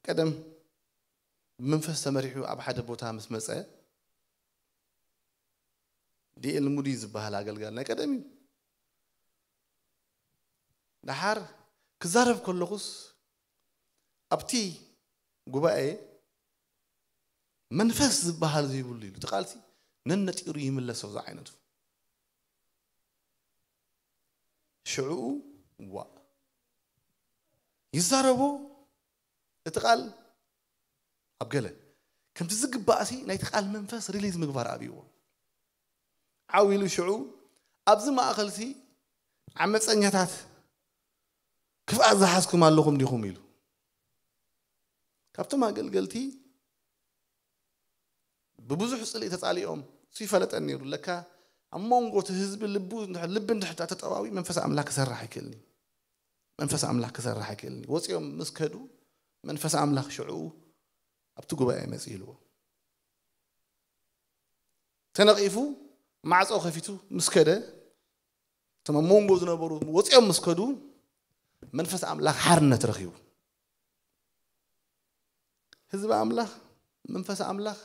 ቀደም ብመንፈስ ተመሪሑ ኣብ ሓደ ቦታ ምስ መፀ ዲኤል ሙዲ ዝበሃል ኣገልጋል ናይ ቀደም እዩ ደሓር ክዛረብ ከለኹስ ኣብቲ ጉባኤ መንፈስ ዝበሃል ዘይብሉ ኢሉ እቲ ቃልሲ ነነጢሩ ይምለሶ ዝዓይነቱ ሽዑኡ ዋ ይዛረቦ እቲ ቃል ኣብ ገለ ከምቲ ዝግባእሲ ናይቲ ቃል መንፈስ ሪሊዝ ምግባር ኣብይዎ ዓው ኢሉ ሽዑ ኣብዚ ማእኸልሲ ዓመፀኛታት ክፍኣት ዝሓዝኩም ኣለኹም ዲኹም ኢሉ ካብቶም ኣገልገልቲ ብብዙሕ ፅልኢ ተፃሊኦም እሱ ይፈለጠኒ ነይሩ ለካ ኣብ መንጎ እቲ ህዝቢ ልቡ ልቢ እንድሕር ተጠባዊ መንፈስ ኣምላክ ክሰርሕ ኣይክእልኒ መንፈስ ኣምላክ ክሰርሕ ኣይክእልኒ ወፂኦም ምስ ከዱ መንፈስ ኣምላክ ሽዕኡ ኣብቲ ጉባኤ መፅ ኢልዎ ተነቒፉ ማዕፆ ከፊቱ ምስ ከደ እቶም ኣብ መንጎ ዝነበሩ ወፂኦም ምስ ከዱ መንፈስ ኣምላክ ሓርነት ረኺቡ ህዝቢ ኣምላኽ መንፈስ ኣምላኽ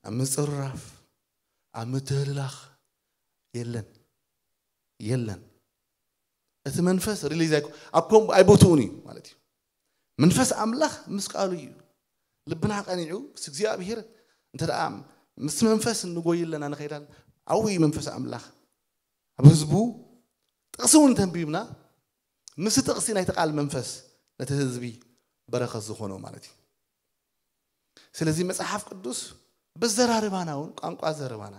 ኣብ ምፅርራፍ ኣብ ምትህልላኽ የለን የለን እቲ መንፈስ ሪሊዝ ኣይኮ ኣብ ኮም ኣይቦትኡን እዩ ማለት እዩ መንፈስ ኣምላኽ ምስ ቃሉ እዩ ልብና ቀኒዑ ምስ እግዚኣብሔር እንተ ደኣ ምስ መንፈስ እንጎይ ኣለና ንኸይዳን ኣብኡ እዩ መንፈስ ኣምላኽ ኣብ ህዝቡ ጥቕሲ እውን ተንቢብና ምስ ጥቕሲ ናይቲ ቃል መንፈስ ነቲ ህዝቢ በረኸት ዝኾኖ ማለት እዩ ስለዚ መጽሓፍ ቅዱስ ብዘራርባና እውን ቋንቋ ዘረባና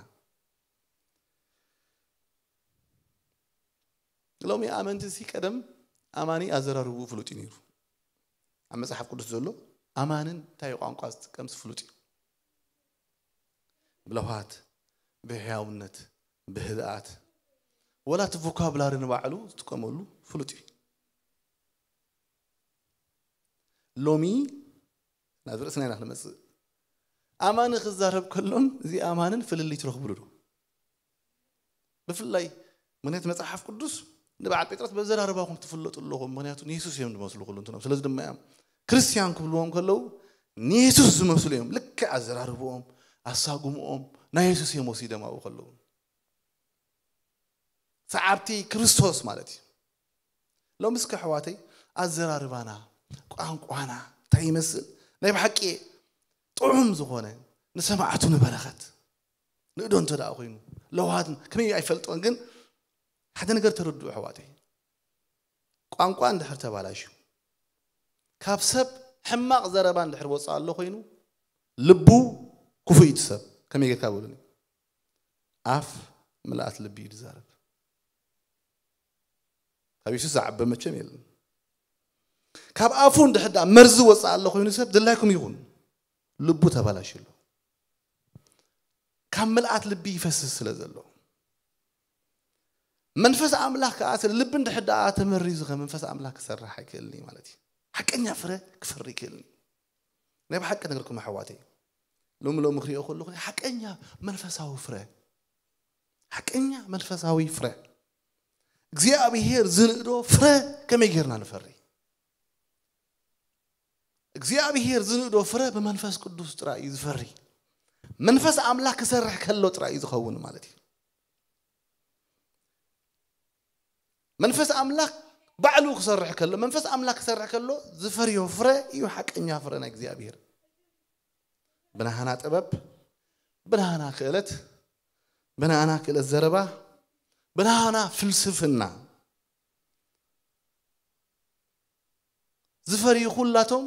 ሎሚ ኣመንቲ ሲ ቀደም ኣማኒ ኣዘራርቡ ፍሉጥ እዩ ነይሩ ኣብ መጽሓፍ ቅዱስ ዘሎ ኣማንን እንታይ ቋንቋ ዝጥቀምስ ፍሉጥ እዩ ብለውሃት ብሕያውነት ብህድኣት ወላ እቲ ቮካብላሪ ንባዕሉ ዝጥቀመሉ ፍሉጥ እዩ ሎሚ ናብ ርእስና ኢና ክንመፅእ ኣማኒ ክዛረብ ከሎን እዚ ኣማንን ፍልልይ ትረኽብሉ ዶ ብፍላይ ምክንያቱ መፅሓፍ ቅዱስ ንበዓል ጴጥሮስ በዘራርባኹም ትፍለጡ ኣለኹም ምክንያቱ ንየሱስ እዮም ዝመስሉ ኩሉ እንትኖም ስለዚ ድማ እዮም ክርስትያን ክብልዎም ከለዉ ንየሱስ ዝመስሉ እዮም ልክዕ ኣዘራርብኦም ኣሳጉምኦም ናይ የሱስ እዮም ወሲዶም ኣብኡ ከለዉ ሰዓብቲ ክርስቶስ ማለት እዩ ሎሚ እስከ ኣሕዋተይ ኣዘራርባና ቋንቋና እንታይ ይመስል ናይ ብሓቂ ጥዑም ዝኾነ ንሰማዕቱ ንበረኸት ንእዶ እንተ ደኣ ኮይኑ ለውሃት ከመይ ኣይፈልጦን ግን ሓደ ነገር ተረድኡ ኣሕዋተይ ቋንቋ እንድሕር ተባላሹ ካብ ሰብ ሕማቕ ዘረባ እንድሕር ወፅእ ኣሎ ኮይኑ ልቡ ክፉእ እዩ ሰብ ከመይ ጌርካ በሉኒ ኣፍ ምልኣት ልቢ እዩ ዝዛረብ ካብ የሱስ ዝዓበ መቸም የለን ካብ ኣፉ እንድሕር ደኣ መርዚ ወፅእ ኣሎ ኮይኑ ሰብ ድላይኩም ይኹን ልቡ ተባላሽ ኣሎ ካብ ምልኣት ልቢ ይፈስስ ስለ ዘሎ መንፈስ ኣምላኽ ከዓ ስለ ልቢ እንድሕር ደኣ ተመሪዙ ከ መንፈስ ኣምላኽ ክሰርሕ ኣይክእልን እዩ ማለት እዩ ሓቀኛ ፍረ ክፈሪ ይክእልን እዩ ናይ ብሓቂ ነገርኩም ኣሕዋተይ ሎሚ ሎሚ ክሪኦ ከለኹ ሓቀኛ መንፈሳዊ ፍረ ሓቀኛ መንፈሳዊ ፍረ እግዚኣብሔር ዝንእዶ ፍረ ከመይ ጌርና ንፈሪ? እግዚኣብሔር ዝንእዶ ፍረ ብመንፈስ ቅዱስ ጥራይ እዩ ዝፈሪ። መንፈስ ኣምላኽ ክሰርሕ ከሎ ጥራይ እዩ ዝኸውን ማለት እዩ። መንፈስ ኣምላኽ ባዕሉ ክሰርሕ ከሎ፣ መንፈስ ኣምላኽ ክሰርሕ ከሎ ዝፈርዮ ፍረ እዩ ሓቀኛ ፍረ ናይ እግዚኣብሔር። ብናህና ጥበብ፣ ብናህና ክእለት፣ ብናህና ክእለት ዘረባ፣ ብናህና ፍልስፍና ዝፈርዩ ኩላቶም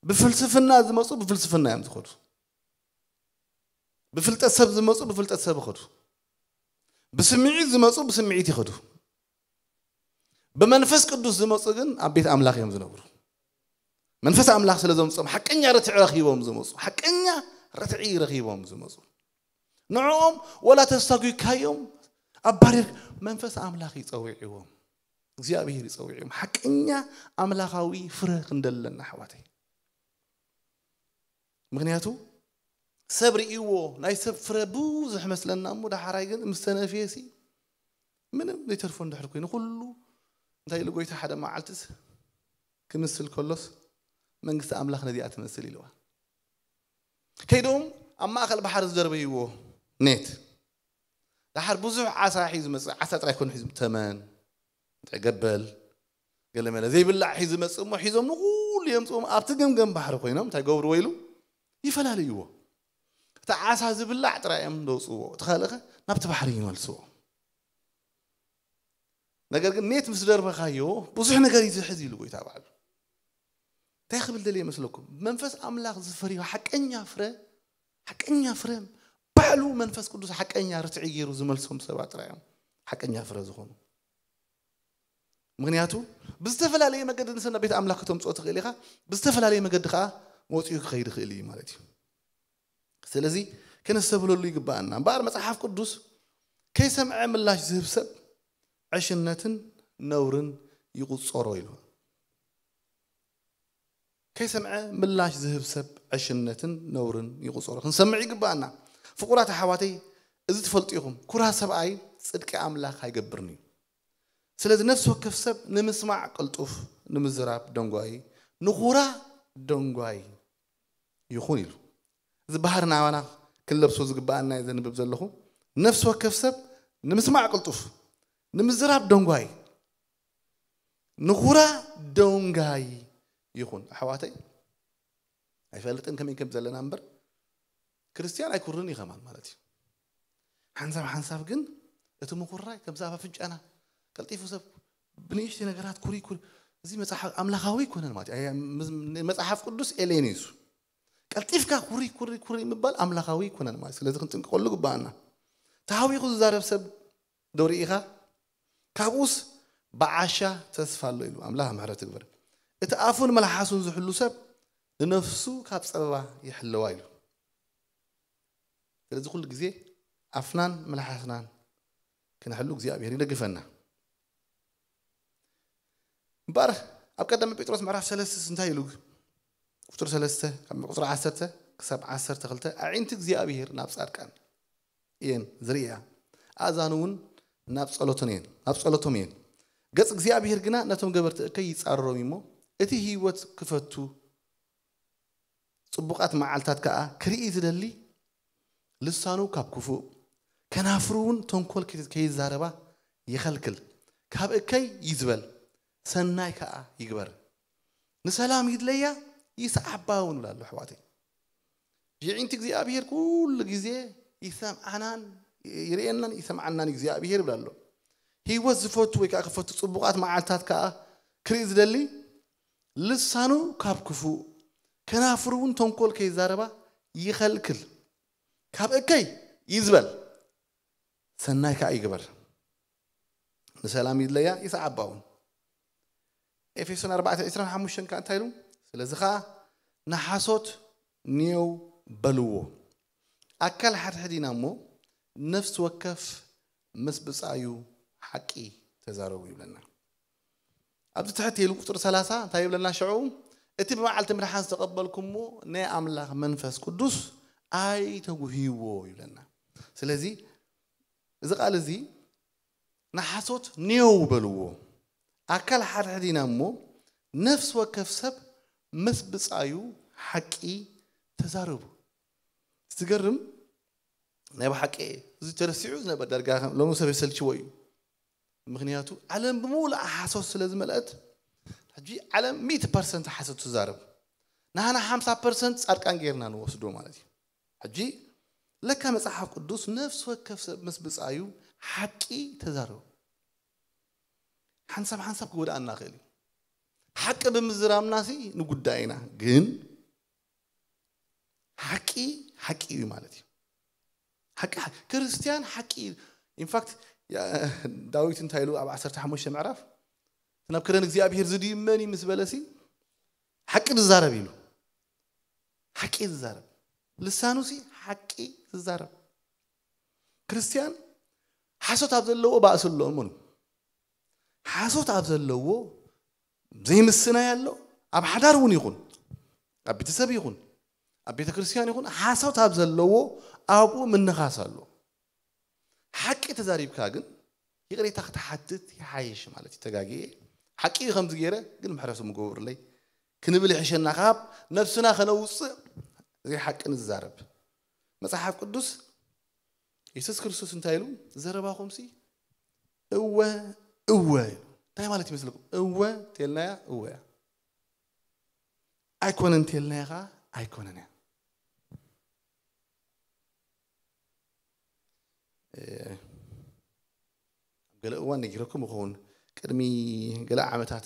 ብፍልስፍና ዝመፁ ብፍልስፍና እዮም ዝኸዱ። ብፍልጠት ሰብ ዝመፁ ብፍልጠት ሰብ ይኸዱ። ብስምዒት ዝመፁ ብስምዒት ይኸዱ። ብመንፈስ ቅዱስ ዝመፁ ግን ኣብ ቤት ኣምላኽ እዮም ዝነብሩ። መንፈስ ኣምላኽ ስለ ዘምፅኦም ሓቀኛ ርትዒ ረኺቦም ዝመፁ፣ ሓቀኛ ርትዒ ረኺቦም ዝመፁ። ንዕኦም ወላ ተስታጒካዮም ኣባሪር መንፈስ ኣምላኽ ይፀውዕዎም፣ እግዚኣብሔር ይፀውዕዎም። ሓቀኛ ኣምላኻዊ ፍረ ክንደለና ኣሕዋተይ። ምክንያቱ ሰብ ርእይዎ ናይ ሰብ ፍረ ብዙሕ መስለና እሞ ዳሓራይ ግን ምስ ተነፍየ ሲ ምንም ዘይተርፎ እንድሕር ኮይኑ ኩሉ እንታይ ኢሉ ጎይታ ሓደ መዓልትስ ክምስል ከሎስ መንግስቲ ኣምላኽ ነዚኣ ትመስል ኢልዋ። ከይዶም ኣብ ማእኸል ባሕሪ ዝደርበይዎ ኔት ዳሓር ብዙሕ ዓሳ ሒዙ መፅእ። ዓሳ ጥራይ ኮኑ ሒዙ ተመን እንታይ ገበል ገለመለ ዘይብላዕ ሒዙ መፅእ እሞ ሒዞም ንኩሉ የምፅኦም ኣብቲ ገምገም ባሕሪ ኮይኖም እንታይ ገብርዎ ኢሉ ይፈላልይዎ። እቲ ዓሳ ዝብላዕ ጥራይ እዮም ዘውፅዎ፣ እቲ ካልእኸ ናብቲ ባሕሪ ይመልስዎ። ነገር ግን ኔት ምስ ደርበኻዮ ብዙሕ ነገር እዩ ዝሕዝ ኢሉ ጎይታ ባዕሉ። እንታይ ክብል ደልየ ይመስለኩም? መንፈስ ኣምላኽ ዝፈርዮ ሓቀኛ ፍረ፣ ሓቀኛ ፍረ ባዕሉ መንፈስ ቅዱስ ሓቀኛ ርትዒ ገይሩ ዝመልሶም ሰባት ጥራይ እዮም ሓቀኛ ፍረ ዝኾኑ። ምክንያቱ ብዝተፈላለየ መገዲ ንሰብ ናብ ቤት ኣምላኽ ከተምፅኦ ትኽእል ኢኻ፣ ብዝተፈላለየ መገዲ ከዓ ወፂኡ ክኸይድ ይኽእል እዩ ማለት እዩ። ስለዚ ከነስተብህለሉ ይግባኣና። እምበኣር መፅሓፍ ቅዱስ ከይሰምዐ ምላሽ ዝህብ ሰብ ዕሽነትን ነውርን ይቁፀሮ ኢሉ። ከይሰምዐ ምላሽ ዝህብ ሰብ ዕሽነትን ነውርን ይቁፀሮ። ክንሰምዕ ይግባኣና። ፍቁራት ኣሕዋተይ፣ እዚ ትፈልጡ ኢኹም፣ ኩራ ሰብኣይ ፅድቂ ኣምላኽ ኣይገብርን እዩ። ስለዚ ነፍሲ ወከፍ ሰብ ንምስማዕ ቅልጡፍ፣ ንምዝራብ ደንጓይ፣ ንኹራ ደንጓይ ይኹን ኢሉ። እዚ ባህሪ ናባና ክንለብሶ ዝግባኣና እዩ ዘንብብ ዘለኹ። ነፍሲ ወከፍ ሰብ ንምስማዕ ቅልጡፍ፣ ንምዝራብ ደንጓይ፣ ንኹራ ደንጓይ ይኹን። ኣሕዋተይ ኣይፈልጥን ከመይ ከም ዘለና እምበር ክርስትያን ኣይኩርን እዩ ከማን ማለት እዩ። ሓንሳብ ሓንሳብ ግን እቲ ምኹራይ ከምዚ ኣብ ኣፍንጫና ቀልጢፉ ሰብ ብንእሽተይ ነገራት ኩሪ ኩሪ እዚ መጽሓፍ ኣምላኻዊ ኣይኮነን ማለት እዩ። ኣይ- ምስ- መጽሓፍ ቅዱስ ኤሌን እዩ እሱ። ቀልጢፍካ ኩሪ ኩሪ ኩሪ ምባል ኣምላኻዊ ኣይኮነን ማለት እዩ። ስለዚ ክንጥንቀቀሉ ግባኣና። ተሃዊኹ ዝዛረብ ሰብ ዶ ርኢኻ? ካብኡስ ብዓሻ ተስፋ ኣሎ ኢሉ ኣምላኽ ምሕረት ይግበር። እቲ ኣፉን መልሓሱን ዝሕሉ ሰብ ንነፍሱ ካብ ጸበባ ይሕልዋ ኢሉ። ስለዚ ኩሉ ግዜ ኣፍናን መልሓስናን ክንሕሉ እግዚኣብሔር ይደግፈና። እምበኣር ኣብ ቀዳማይ ጴጥሮስ ምዕራፍ ሰለስተ እንታይ ኢሉ? ቁፅሪ ሰለስተ ካብ ቁፅሪ ዓሰርተ ክሳብ ዓሰርተ ክልተ ኣዒንቲ እግዚኣብሔር ናብ ፃድቃን እየን ዝርእያ፣ ኣእዛኑ እውን ናብ ጸሎትን እየን ናብ ጸሎቶም እየን። ገጽ እግዚኣብሔር ግና ነቶም ገበርቲ እከይ ይጻረሮም እሞ እቲ ህይወት ክፈቱ ጽቡቓት መዓልታት ከኣ ክርኢ ዝደሊ ልሳኑ ካብ ክፉእ ከናፍሩ እውን ተንኮል ከይዛረባ ይኸልክል። ካብ እከይ ይዝበል ሰናይ ከኣ ይግበር። ንሰላም ይድለያ ይስዓባ እውን ይብላ ኣሎ ኣሕዋተይ። የዒንቲ እግዚኣብሔር ኩሉ ግዜ ይሰምዓናን ይርእየናን ይሰምዓናን እግዚኣብሔር ይብላ ኣሎ። ህይወት ዝፈቱ ወይ ከዓ ክፈቱ ጽቡቓት መዓልታት ከዓ ክርኢ ዝደሊ ልሳኑ ካብ ክፉእ ከናፍሩ እውን ተንኮል ከይዛረባ ይኸልክል። ካብ እከይ ይዝበል ሰናይ ከዓ ይግበር። ንሰላም ይድለያ ይስዓባ እውን። ኤፌሶን ኣርባዕተ ዕስራን ሓሙሽተን ከዓ እንታይ ኢሉ? ስለዚ ከዓ ንሓሶት ኔው በልዎ። ኣካል ሓድሕድ ኢና እሞ ነፍሲ ወከፍ ምስ ብጻዩ ሓቂ ተዛረቡ ይብለና። ኣብዚ ትሕት ኢሉ ቁፅሪ ሰላሳ እንታይ ይብለና ሽዑ? እቲ ብመዓልቲ ምድሓን ዝተቐበልኩሞ ናይ ኣምላኽ መንፈስ ቅዱስ ኣይተጉህይዎ ይብለና። ስለዚ እዚ ቃል እዚ ንሓሶት ኔው በልዎ። ኣካል ሓድሕድ ኢና እሞ፣ ነፍሲ ወከፍ ሰብ ምስ ብጻዩ ሓቂ ተዛረቡ። ዝገርም ናይ ብሓቂ እዚ ተረሲዑ ዝነበር ዳርጋ ሎሚ ሰብ የሰልችዎ እዩ። ምኽንያቱ ዓለም ብምሉኣ ሓሶት ስለ ዝመልአት፣ ሕጂ ዓለም ሚእቲ ፐርሰንት ሓሶት ትዛረብ፣ ንሃና ሓምሳ ፐርሰንት ጻድቃን ጌርና ንወስዶ ማለት እዩ። ሕጂ ለካ መጽሓፍ ቅዱስ ነፍሲ ወከፍ ሰብ ምስ ብጻዩ ሓቂ ተዛረቡ። ሓንሳብ ሓንሳብ ክጎድኣና ይኽእል እዩ። ሓቂ ብምዝራብና ሲ ንጉዳይ ኢና፣ ግን ሓቂ ሓቂ እዩ ማለት እዩ። ሓቂ ሓቂ- ክርስትያን ሓቂ እዩ። ኢንፋክት ዳዊት እንታይ ኢሉ ኣብ ዓሰርተ ሓሙሽተ ምዕራፍ ናብ ክረን እግዚኣብሔር ዝድዩ መን እዩ ምስ በለሲ ሓቂ ዝዛረብ ኢሉ። ሓቂ ዝዛረብ ልሳኑ ሲ ሓቂ ዝዛረብ ክርስትያን ሓሶት ኣብ ዘለዎ ባእሲ ኣሎ። እሙን ሓሶት ኣብ ዘለዎ ዘይምስናይ ኣሎ። ኣብ ሓዳር እውን ይኹን ኣብ ቤተሰብ ይኹን ኣብ ቤተ ክርስቲያን ይኹን ሓሶት ኣብ ዘለዎ ኣብኡ ምንኻስ ኣሎ። ሓቂ ተዛሪብካ ግን ይቕሬታ ክትሓትት ይሓይሽ ማለት እዩ። ተጋጊኤ ሓቂ እዩ ከምዚ ገይረ ግን ምሕረት ምገብርለይ ክንብል ይሕሸና ካብ ነብስና ከነውፅእ ዘይሓቂ ንዛረብ። መጽሓፍ ቅዱስ የሱስ ክርስቶስ እንታይ ኢሉ? ዘረባኹምሲ እወ እወ ኢሉ። እንታይ ማለት ይመስለኩም? እወ እንተልናያ እወ እያ፣ ኣይኮነን እንተልናያ ኸዓ ኣይኮነን እያ። ኣብ ገለ እዋን ነጊረኩም ይኸውን። ቅድሚ ገለ ዓመታት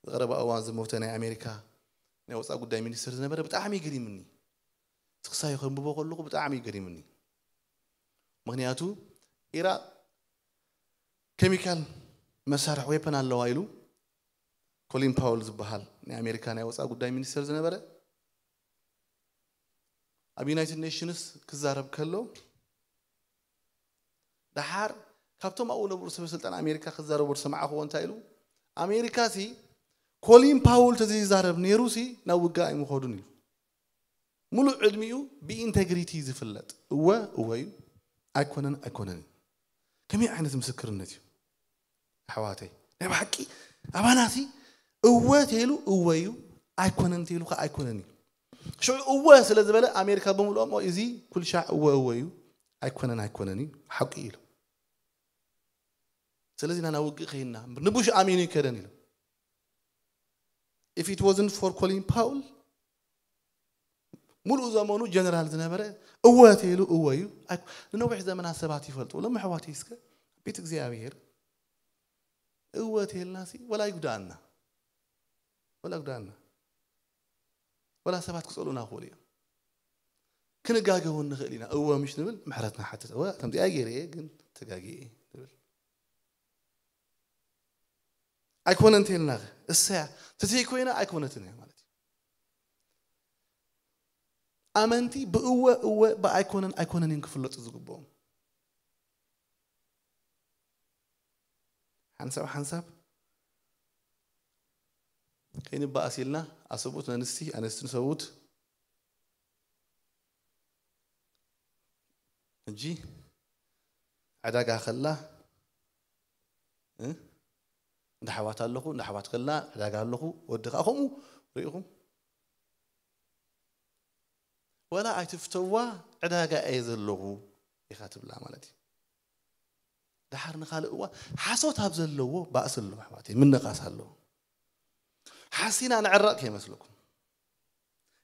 ዝቐረባ እዋን ዝሞተ ናይ ኣሜሪካ ናይ ወፃኢ ጉዳይ ሚኒስትር ዝነበረ ብጣዕሚ ገሪምኒ። ስክሳይ ከንብቦ ከለኹ ብጣዕሚ ገሪምኒ። ምክንያቱ ኢራቅ ኬሚካል መሳርሒ ዌፐን ኣለዋ ኢሉ ኮሊን ፓውል ዝበሃል ናይ ኣሜሪካ ናይ ወፃኢ ጉዳይ ሚኒስትር ዝነበረ ኣብ ዩናይትድ ኔሽንስ ክዛረብ ከሎ ደሓር ካብቶም ኣብኡ ነብሩ ሰበ ስልጣን ኣሜሪካ ክዛረቡ ዝሰማዕኽዎ እንታይ ኢሉ? ኣሜሪካ ሲ ኮሊን ፓውል ተዘይዛረብ ነይሩ ሲ ናብ ውግእ ኣይምኸዱን ኢሉ። ሙሉእ ዕድሚኡ ብኢንቴግሪቲ ዝፍለጥ እወ እወ እዩ፣ ኣይኮነን ኣይኮነን እዩ። ከመይ ዓይነት ምስክርነት እዩ ኣሕዋተይ? ናይ ብሓቂ ኣባናሲ እወ ተይሉ እወ እዩ፣ ኣይኮነን ተይሉ ከዓ ኣይኮነን እዩ። ሽዑ እወ ስለ ዝበለ ኣሜሪካ ብምልኦም እዚ ኩልሻዕ እወ እወ እዩ፣ ኣይኮነን ኣይኮነን እዩ፣ ሓቂ ኢሉ። ስለዚ ናና ውግእ ከይና ንቡሽ ኣሚኑ ይከደን ኢሉ። If it wasn't for Colin Powell ሙሉእ ዘመኑ ጀነራል ዝነበረ እወ ተይሉ እወ እዩ። ንነዊሕ ዘመናት ሰባት ይፈልጡ። ሎም ኣሕዋተይ እስከ ቤት እግዚኣብሔር እወ ተይልና ሲ ወላ ይጉዳኣና፣ ወላ ይጉዳኣና፣ ወላ ሰባት ክፀሉና ክኽእሉ እዮም። ክንጋገ እውን ንኽእል ኢና። እወ ምሽ ንብል ምሕረት ንሓትት። እወ ከምዚኣ ገይረ እየ ግን ተጋጊ እየ ንብል። ኣይኮነን እንተልና እሰያ ተዘይኮይና ኣይኮነትን እያ ማለት እዩ። ኣመንቲ ብእወ እወ ብኣይኮነን ኣይኮነን እዮም ክፍለጡ ዝግብኦም። ሓንሳብ ሓንሳብ ከይንበኣስ ኢልና ኣሰብኡት ነንስቲ ኣነስቲ ንሰብኡት ሕጂ ዕዳጋ ከላ እ? እንዳ ኣሕዋት ኣለኹ እንዳ ኣሕዋት ከላ ዕዳጋ ኣለኹ ወዲ ከዓ ከምኡ ርኢኹም ወላ ኣይትፍተዋ ዕዳጋ እየ ዘለኹ ኢኻ ትብላ ማለት እዩ። ደሓር ንኻልእ እዋን ሓሶት ኣብ ዘለዎ ባእሲ ኣሎ ኣሕዋተይ ምንቓስ ኣለዎ። ሓሲና ንዕረቕ ከይመስለኩም።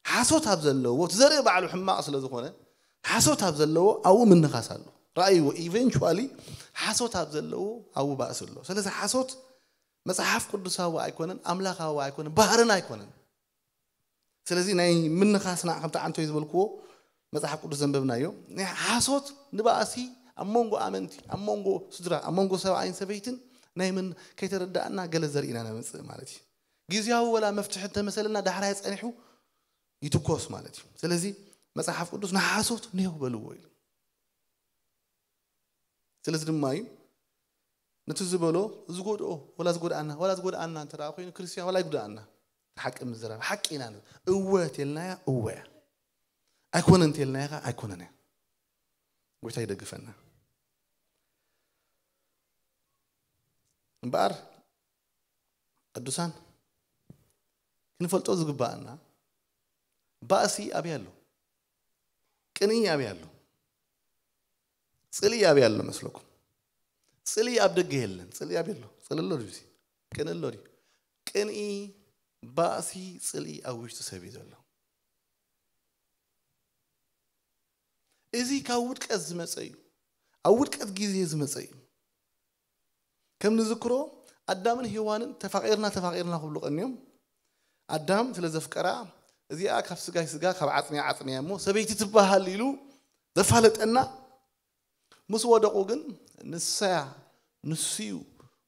ሓሶት ኣብ ዘለዎ እቲ ዘርኢ ባዕሉ ሕማቕ ስለ ዝኾነ ሓሶት ኣብ ዘለዎ ኣብኡ ምንኻስ ኣሎ። ረኣይዎ ኢቨንቹዋሊ ሓሶት ኣብ ዘለዎ ኣብኡ ባእሲ ኣሎ። ስለዚ ሓሶት መጽሓፍ ቅዱሳዊ ኣይኮነን፣ ኣምላኻዊ ኣይኮነን፣ ባህርና ኣይኮነን። ስለዚ ናይ ምንኻስና ከምቲ ዓንቶይ ዝበልክዎ መጽሓፍ ቅዱስ ዘንበብናዮ ናይ ሓሶት ንባእሲ ኣብ መንጎ ኣመንቲ ኣብ መንጎ ስድራ ኣብ መንጎ ሰብኣይን ሰበይትን ናይ ምን ከይተረዳእና ገለ ዘርኢና ነመጽእ ማለት እዩ። ግዜያዊ ወላ መፍትሒ እንተመሰለና ዳሕራይ ጸኒሑ ይትኮስ ማለት እዩ። ስለዚ መጽሓፍ ቅዱስ ንሓሶት ንየው በልዎ ኢሉ። ስለዚ ድማ እዩ ነቲ ዝበሎ ዝጎድኦ ወላ ዝጎድኣና ወላ ዝጎድኣና እንተ ደኣ ኮይኑ ክርስትያን ወላ ይጉድኣና። ሓቂ ምዝራብ ሓቂ ኢና ንብል። እወ እንተልናያ እወ እያ፣ ኣይኮነን እንተልናያ ከዓ ኣይኮነን እያ። ጎይታ ይደግፈና። እምበኣር ቅዱሳን ክንፈልጦ ዝግባኣና፣ ባእሲ ኣበይ ኣሎ? ቅንኢ ኣበይ ኣሎ? ጽልኢ ኣበይ ኣሎ መስለኩም? ጽልኢ ኣብ ደገ የለን። ጽልኢ ኣበይ ኣሎ? ጽልኢ ኣሎ ድዩ? ቅንኢ ኣሎ ድዩ? ቅንኢ፣ ባእሲ፣ ጽልኢ ኣብ ውሽጢ ሰብ እዩ ዘሎ። እዚ ካብ ውድቀት ዝመጸ እዩ። ኣብ ውድቀት ግዜ ዝመጸ እዩ። ከም ንዝክሮ፣ ኣዳምን ሄዋንን ተፋቒርና፣ ተፋቒርና ክብሉ ቀንዮም። ኣዳም ስለ ዘፍቀራ፣ እዚኣ ካብ ስጋይ ስጋ፣ ካብ ዓጽመይ ዓጽመይ እሞ ሰበይቲ ትበሃል ኢሉ ዘፋለጠና። ምስ ወደቑ ግን ንሳያ፣ ንሱዩ፣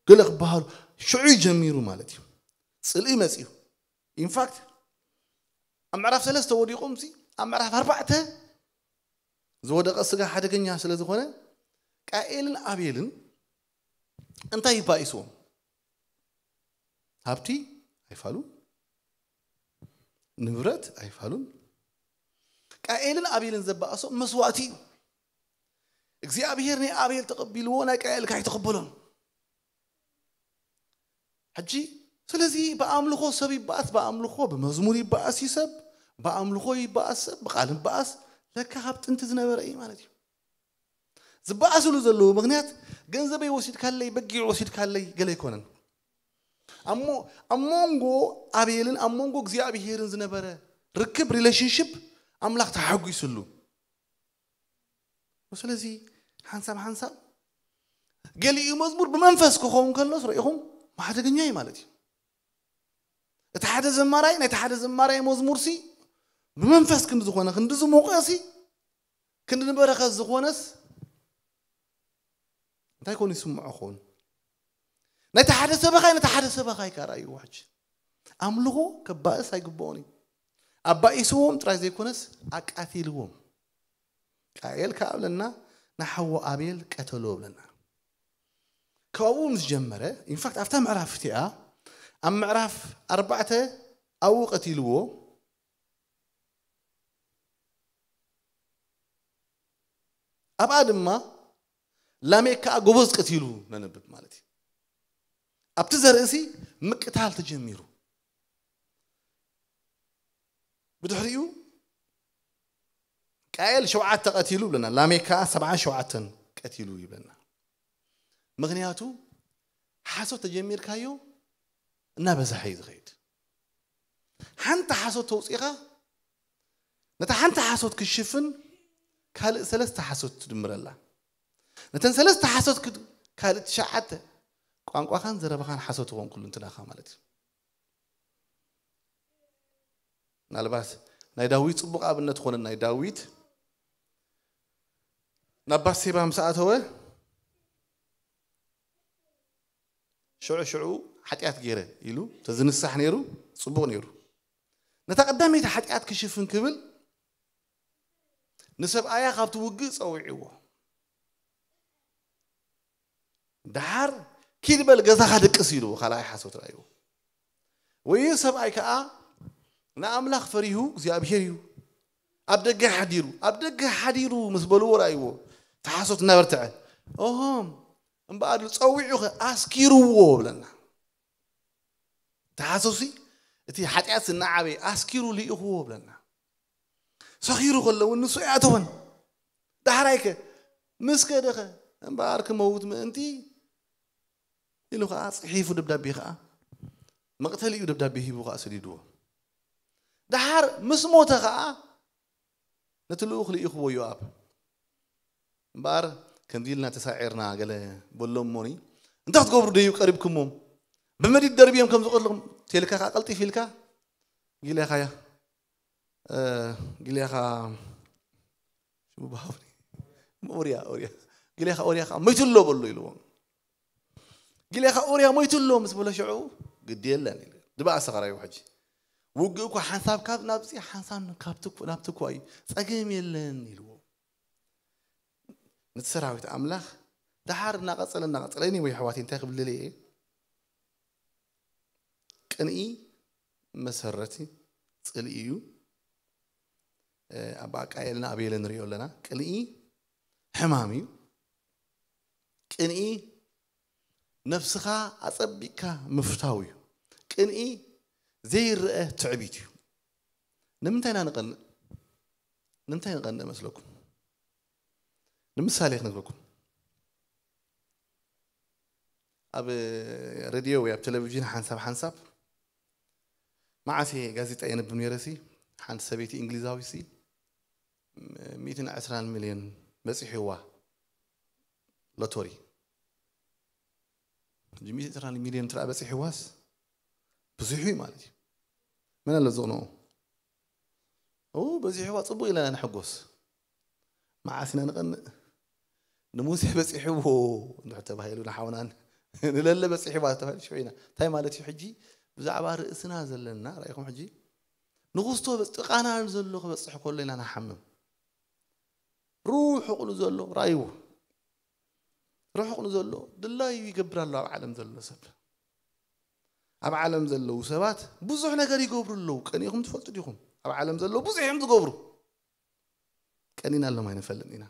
ገለ ክበሃሉ ሽዑ ጀሚሩ ማለት እዩ። ጽልኢ መጺኡ። ኢንፋክት፣ ኣብ ምዕራፍ ሰለስተ ወዲቖም ሲ፣ ኣብ ምዕራፍ ኣርባዕተ ዝወደቐ ስጋ ሓደገኛ ስለ ዝኾነ፣ ቃኤልን ኣቤልን እንታይ ይባኢስዎም? ሃብቲ ኣይፋሉን፣ ንብረት ኣይፋሉን። ቃኤልን ኣቤልን ዘባእሶም መስዋእቲ እዩ። እግዚኣብሔር ናይ ኣቤል ተቐቢልዎ፣ ናይ ቃኤል ካይ ተቐበሎን። ሕጂ፣ ስለዚ ብኣምልኾ ሰብ ይባእስ፣ ብኣምልኾ ብመዝሙር ይባእስ እዩ ሰብ፣ ብኣምልኾ ይባእስ ሰብ፣ ብቃል ይባእስ። ለካ ካብ ጥንቲ ዝነበረ እዩ ማለት እዩ። ዝበኣስሉ ዘለዉ ምኽንያት፣ ገንዘበይ ወሲድካለይ፣ በጊዕ ወሲድካለይ፣ ገለ ኣይኮነን። ኣብ ሞ-፣ ኣብ መንጎ ኣቤልን ኣብ መንጎ እግዚኣብሄርን ዝነበረ ርክብ፣ ሪሌሽንሽፕ፣ ኣምላኽ ተሓጒስሉ። ስለዚ ሓንሳብ ሓንሳብ ገሊኡ መዝሙር ብመንፈስ ክኸውን ከሎስ፣ ርኢኹም፣ ሓደገኛ እዩ ማለት እዩ። እቲ ሓደ ዘማራይ፣ ናይቲ ሓደ ዘማራይ መዝሙርሲ ብመንፈስ ክንዲ ዝኾነ፣ ክንዲ ዝሞቐሲ፣ ክንዲ ንበረኸት ዝኾነስ፣ እንታይ ኮን ይስምዖ ኾን? ናይቲ ሓደ ሰበኻይ፣ ናይቲ ሓደ ሰበኻይ ካራ እዩ ዋጅ። ኣምልኾ ከባእስ ኣይግብኦን እዩ። ኣባኢስዎም ጥራይ ዘይኮነስ ኣቃቲልዎም። ቃኤል ከኣ ብለና ንሓዎ ኣቤል ቀተሎ ብለና። ካብኡ ምስ ጀመረ፣ ኢንፋክት ኣብታ ምዕራፍ እቲኣ፣ ኣብ ምዕራፍ ኣርባዕተ ኣብኡ ቀቲልዎ፣ ኣብኣ ድማ ላሜክ ከኣ ጎበዝ ቀቲሉ ነንብብ ማለት እዩ። ኣብቲ ዘርእሲ ምቅታል ተጀሚሩ። ብድሕሪኡ ቃኤል ሸውዓተ ቀቲሉ ይብለና፣ ላሜክ ከኣ ሰብዓን ሸውዓተን ቀቲሉ ይብለና። ምኽንያቱ ሓሶት ተጀሚርካዮ እናበዛሐ እዩ ዝኸይድ። ሓንቲ ሓሶት ተውፂኻ፣ ነታ ሓንቲ ሓሶት ክሽፍን ካልእ ሰለስተ ሓሶት ትድምረላ። ነተን ሰለስተ ሓሶት ክድ-፣ ካልእ ትሽዓተ፣ ቋንቋኻን ዘረባኻን ሓሶት ይኾን ኩሉ እንትናኻ ማለት እዩ። ምናልባት ናይ ዳዊት ጽቡቕ ኣብነት ኾነ፣ ናይ ዳዊት ናብ ባሴባ ምስ ኣተወ፣ ሽዑ ሽዑ ሓጢኣት ገይረ ኢሉ ተዝንሳሕ ነይሩ፣ ጽቡቕ ነይሩ። ነታ ቀዳመይቲ ሓጢኣት ክሽፍን ክብል ንሰብኣያ ካብቲ ውግእ ጸዊዕዎ። ደሓር ኪድ በል ገዛኻ ድቅስ ኢሉ ካልኣይ ሓሶት ረኣይዎ። ወይ ሰብኣይ ከኣ ንኣምላኽ ፈሪሁ እግዚኣብሔር እዩ። ኣብ ደገ ሓዲሩ፣ ኣብ ደገ ሓዲሩ ምስ በልዎ ረኣይዎ። እቲ ሓሶት እናበርትዐ። ኦሆም፣ እምበኣር ጸዊዑ ኸ ኣስኪርዎ ብለና። እቲ ሓሶሲ፣ እቲ ሓጢኣት እናዓበየ ኣስኪሩ ልኢኽዎ ብለና። ሰኺሩ ከሎ እውን ንሱ ኣይኣተወን። ዳሕራይከ ምስ ከደኸ እምበኣር ክመውት ምእንቲ ኢሉ ኸዓ ጽሒፉ ደብዳቤ ኸዓ መቕተሊኡ ደብዳቤ ሂቡ ኸዓ ሰዲድዎ። ደሓር ምስ ሞተ ኸዓ ነቲ ልኡኽ ልኢኽዎ ዮኣብ። እምበኣር ከምዚ ኢልና ተሳዒርና ገለ በሎም እሞኒ፣ እንታይ ክትገብሩ ደዩ ቀሪብኩሞም? ብመዲድ ደርብዮም ከም ዝቐትልኹም ተልካ ኸዓ ቀልጢፍ ኢልካ ጊልያኻያ፣ እ፣ ጊልያኻ ሽሙ ብሃውኒ፣ ኦርያ፣ ኦርያ። ጊልያኻ ኦርያ ኸዓ መይቱ ኣሎ በሎ ኢልዎም። ጊልያኻ ኦርያ መይቱ ኣሎ ምስ በሎ ሽዑ ግዲ የለን ኢሉ። ድበኣሰ ኸራዩ ሕጂ። ውግእ እኳ ሓንሳብ ካብ ናብዚ፣ ሓንሳብ ካብቲ እኮ፣ ናብቲ እኳ እዩ። ጸገም የለን ኢልዎ። ነቲ ሰራዊት ኣምላኽ ደሓር እናቐጸለ፣ እናቐጸለ፣ እኔ ወይ ኣሕዋተይ እንታይ ክብል ደልየ እየ? ቅንኢ መሰረቲ ጽልኢ እዩ። እ፣ ኣብ ቃኤልን ኣቤልን ንሪኦ ኣለና። ቅንኢ ሕማም እዩ። ቅንኢ ነፍስኻ ኣጸቢቕካ ምፍታው እዩ። ቅንኢ ዘይረአ ትዕቢት እዩ። ንምንታይ ኢና ንቐንእ? ንምንታይ ንቐንእ መስለኩም? ንምሳሌ ክነግረኩም። ኣብ ሬድዮ ወይ ኣብ ቴሌቪዥን ሓንሳብ ሓንሳብ መዓስ እየ ጋዜጣ የንብብ ነይረ ሲ፣ ሓንቲ ሰበይቲ እንግሊዛዊ ሲ ሚእትን ዕስራን ሚልዮን በፂሕዋ ሎቶሪ። ሕጂ ሚእትን ዕስራን ሚልዮን ትርኣ በፂሕዋስ ብዙሕ እዩ ማለት እዩ። መን ኣሎ ዝቕንኦ? ኡ በፂሕዋ ፅቡቅ ኢለና ንሕጎስ። መዓስ ኢና ንቐንእ? ንሙሴ በፂሕዎ እንድሕር ተባሂሉ ንሓውናን ንለለ በፂሕዋ ተባሂሉ ሽዑ ኢና። እንታይ ማለት እዩ? ሕጂ ብዛዕባ ርእስና ዘለና ራእይኩም ሕጂ ንክስቶ ጥቃና ዘሎ ክበፅሕ ከሎ ኢና ንሓምም። ርሑቕ ንዘሎ ራእይዎ ርሑቕ ንዘሎ ድላዩ ይገብር ኣሎ። ኣብ ዓለም ዘሎ ሰብ ኣብ ዓለም ዘለዉ ሰባት ብዙሕ ነገር ይገብሩ ኣለዉ። ቀኒኹም ትፈልጡ ዲኹም? ኣብ ዓለም ዘለዉ ብዙሕ እዮም ዝገብሩ። ቀኒና ኣሎም ኣይንፈልጥን ኢና።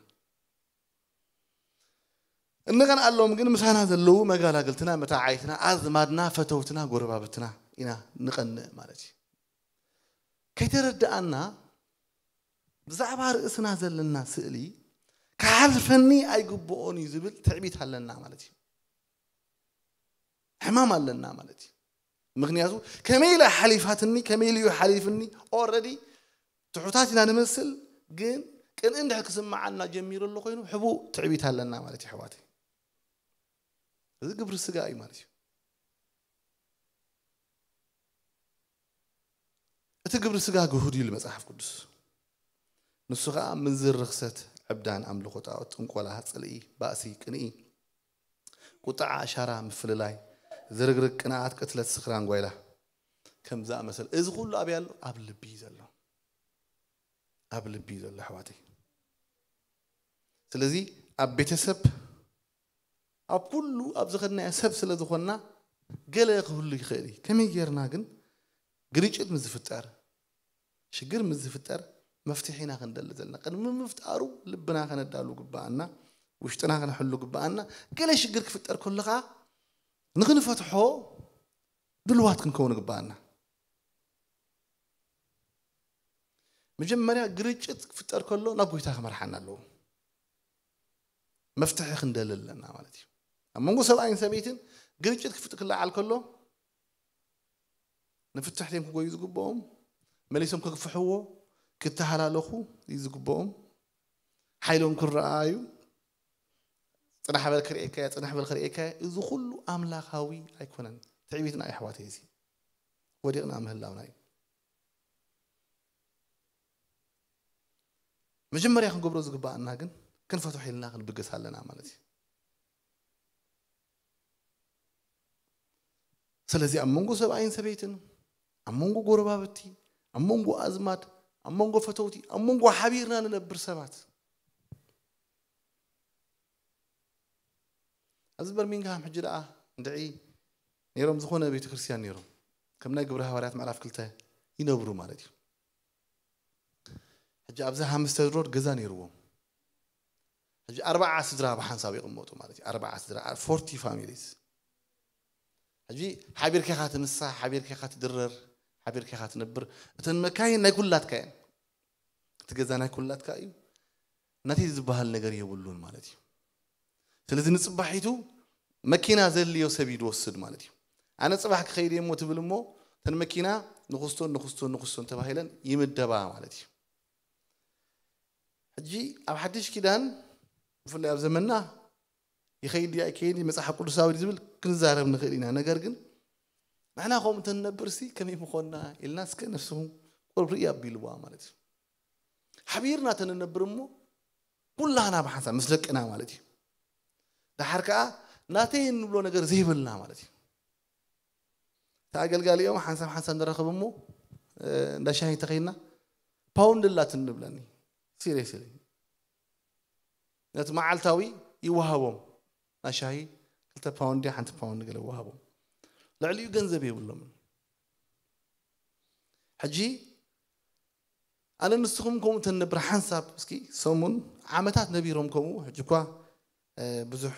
እንቐንኣሎም ግን ምሳና ዘለዉ መጋላግልትና፣ መታዓይትና፣ ኣዝማድና፣ ፈተውትና፣ ጎረባብትና ኢና ንቐንእ ማለት እዩ። ከይተረድኣና ብዛዕባ ርእስና ዘለና ስእሊ ክሓልፈኒ ኣይግብኦን እዩ ዝብል ትዕቢት ኣለና ማለት እዩ። ሕማም ኣለና ማለት እዩ። ምክንያቱ ከመይ ኢላ ሓሊፋትኒ፣ ከመይ ኢሉ እዩ ሓሊፍኒ? ኦረዲ ትሑታት ኢና ንመስል፣ ግን ቅንኢ እንድሕር ክስምዓና ጀሚሩ ኣሎ ኮይኑ ሕቡእ ትዕቢት ኣለና ማለት እዩ ኣሕዋተይ። እዚ ግብሪ ስጋ እዩ ማለት እዩ። እቲ ግብሪ ስጋ ግሁድ እዩ ኢሉ መጽሓፍ ቅዱስ። ንሱ ኸኣ ምንዝር፣ ርኽሰት፣ ዕብዳን፣ ኣምልኾ ጣዖት፣ ጥንቆላ፣ ጽልኢ፣ ባእሲ፣ ቅንኢ፣ ቁጥዓ፣ ኣሻራ፣ ምፍልላይ፣ ዝርግርግ፣ ቅንኣት፣ ቅትለት፣ ስኽራን፣ ጓይላ ከም ዝኣመሰለ። እዚ ኩሉ ኣበይ ኣሎ? ኣብ ልቢ እዩ ዘሎ። ኣብ ልቢ እዩ ዘሎ ኣሕዋተይ። ስለዚ ኣብ ቤተሰብ ኣብ ኩሉ ኣብ ዝኸድናዮ ሰብ ስለ ዝኾንና ገለ ክህሉ ይኽእል እዩ። ከመይ ጌርና ግን ግርጭት ምስ ዝፍጠር ሽግር ምስ ዝፍጠር መፍትሒና ክንደሊ ዘለና ቅድሚ ምፍጣሩ ልብና ከነዳሉ ግባኣና፣ ውሽጥና ከነሕሉ ግባኣና። ገለ ሽግር ክፍጠር ከሎ ኸዓ ንክንፈትሖ ድልዋት ክንከውን ግባኣና። መጀመርያ ግርጭት ክፍጠር ከሎ ናብ ጎይታ ክመርሓና ኣለዎ። መፍትሒ ክንደሊ ኣለና ማለት እዩ። ኣብ መንጎ ሰብኣይን ሰበይትን ግርጭት ክፍጥ ክለዓል ከሎ ንፍትሕቲ እዮም ክጎዩ ዝግብኦም፣ መሊሶም ከግፍሕዎ ክተሃላለኹ እዩ ዝግብኦም። ሓይሎም ክረኣዩ ጽናሕ በል ክርእየካ እየ፣ ጽናሕ በል ክርእየካ እየ። እዚ ኩሉ ኣምላኻዊ ኣይኮነን። ትዕቢትና እዩ ኣሕዋተይ፣ እዚ ወዲቕና ምህላውና እዩ። መጀመርያ ክንገብሮ ዝግባኣና ግን ክንፈትሖ ኢልና ክንብገስ ኣለና ማለት እዩ። ስለዚ ኣብ መንጎ ሰብኣይን ሰበይትን፣ ኣብ መንጎ ጎረባብቲ፣ ኣብ መንጎ ኣዝማድ፣ ኣብ መንጎ ፈተውቲ፣ ኣብ መንጎ ሓቢርና ንነብር ሰባት ኣብዚ በርሚንግሃም ሕጂ ደኣ እንድዒ ነይሮም ዝኾነ ቤተ ክርስቲያን ነይሮም ከም ናይ ግብረ ሃዋርያት ምዕራፍ ክልተ ይነብሩ ማለት እዩ። ሕጂ ኣብዚ ሃምስተድ ሮድ ገዛ ነይርዎም። ሕጂ ኣርባዓ ስድራ ብሓንሳብ ይቕመጡ ማለት እዩ። ኣርባዓ ስድራ፣ ፎርቲ ፋሚሊስ። ሕጂ ሓቢርካ ኢኻ ትንሳሕ፣ ሓቢርካ ኢኻ ትድረር፣ ሓቢርካ ኢኻ ትነብር። እተን መካይን ናይ ኩላትካ እየን። እቲ ገዛ ናይ ኩላትካ እዩ። ናተይ ዝበሃል ነገር የብሉን ማለት እዩ። ስለዚ ንጽባሒቱ መኪና ዘድልዮ ሰብ እዩ ዝወስድ ማለት እዩ። ኣነ ጽባሕ ክኸይድ እየ እሞ ትብል እሞ እተን መኪና ንኹስቶን ንኹስቶን ንኹስቶን ተባሂለን ይምደባ ማለት እዩ። ሕጂ ኣብ ሓድሽ ኪዳን ብፍላይ ኣብ ዘመንና ይኸይድ ድዩ ኣይከይድ ድዩ መጽሓፍ ቅዱሳዊ ድዩ ዝብል ክንዛረብ ንኽእል ኢና። ነገር ግን ንሕና ከምኡ እንተንነብር ሲ ከመይ ምኾንና ኢልና እስከ ነፍስኹም ቁሩብ ርኢ ኣቢልዋ ማለት እዩ። ሓቢርና ተንነብር እሞ ኩላህና ብሓንሳብ ምስ ደቅና ማለት እዩ። ደሓር ከኣ ናተይ እንብሎ ነገር ዘይብልና ማለት እዩ። እቲ ኣገልጋሊኦም ሓንሳብ ሓንሳብ ንረኸብ እሞ እንዳ ሻሂ ተኸይድና ፓውንድ ኣላትኒ ንብለኒ። ሲሪየስሊ ነቲ መዓልታዊ ይወሃቦም ናይ ሻሂ ክልተ ፓውንድ ሓንቲ ፓውንድ ገለ ይወሃቦም። ልዕሊኡ ገንዘብ የብሎምን። ሕጂ ኣነ ንስኹም ከምኡ ተንነብር ሓንሳብ እስኪ ሰሙን ዓመታት ነቢሮም ከምኡ ሕጂ እኳ ብዙሕ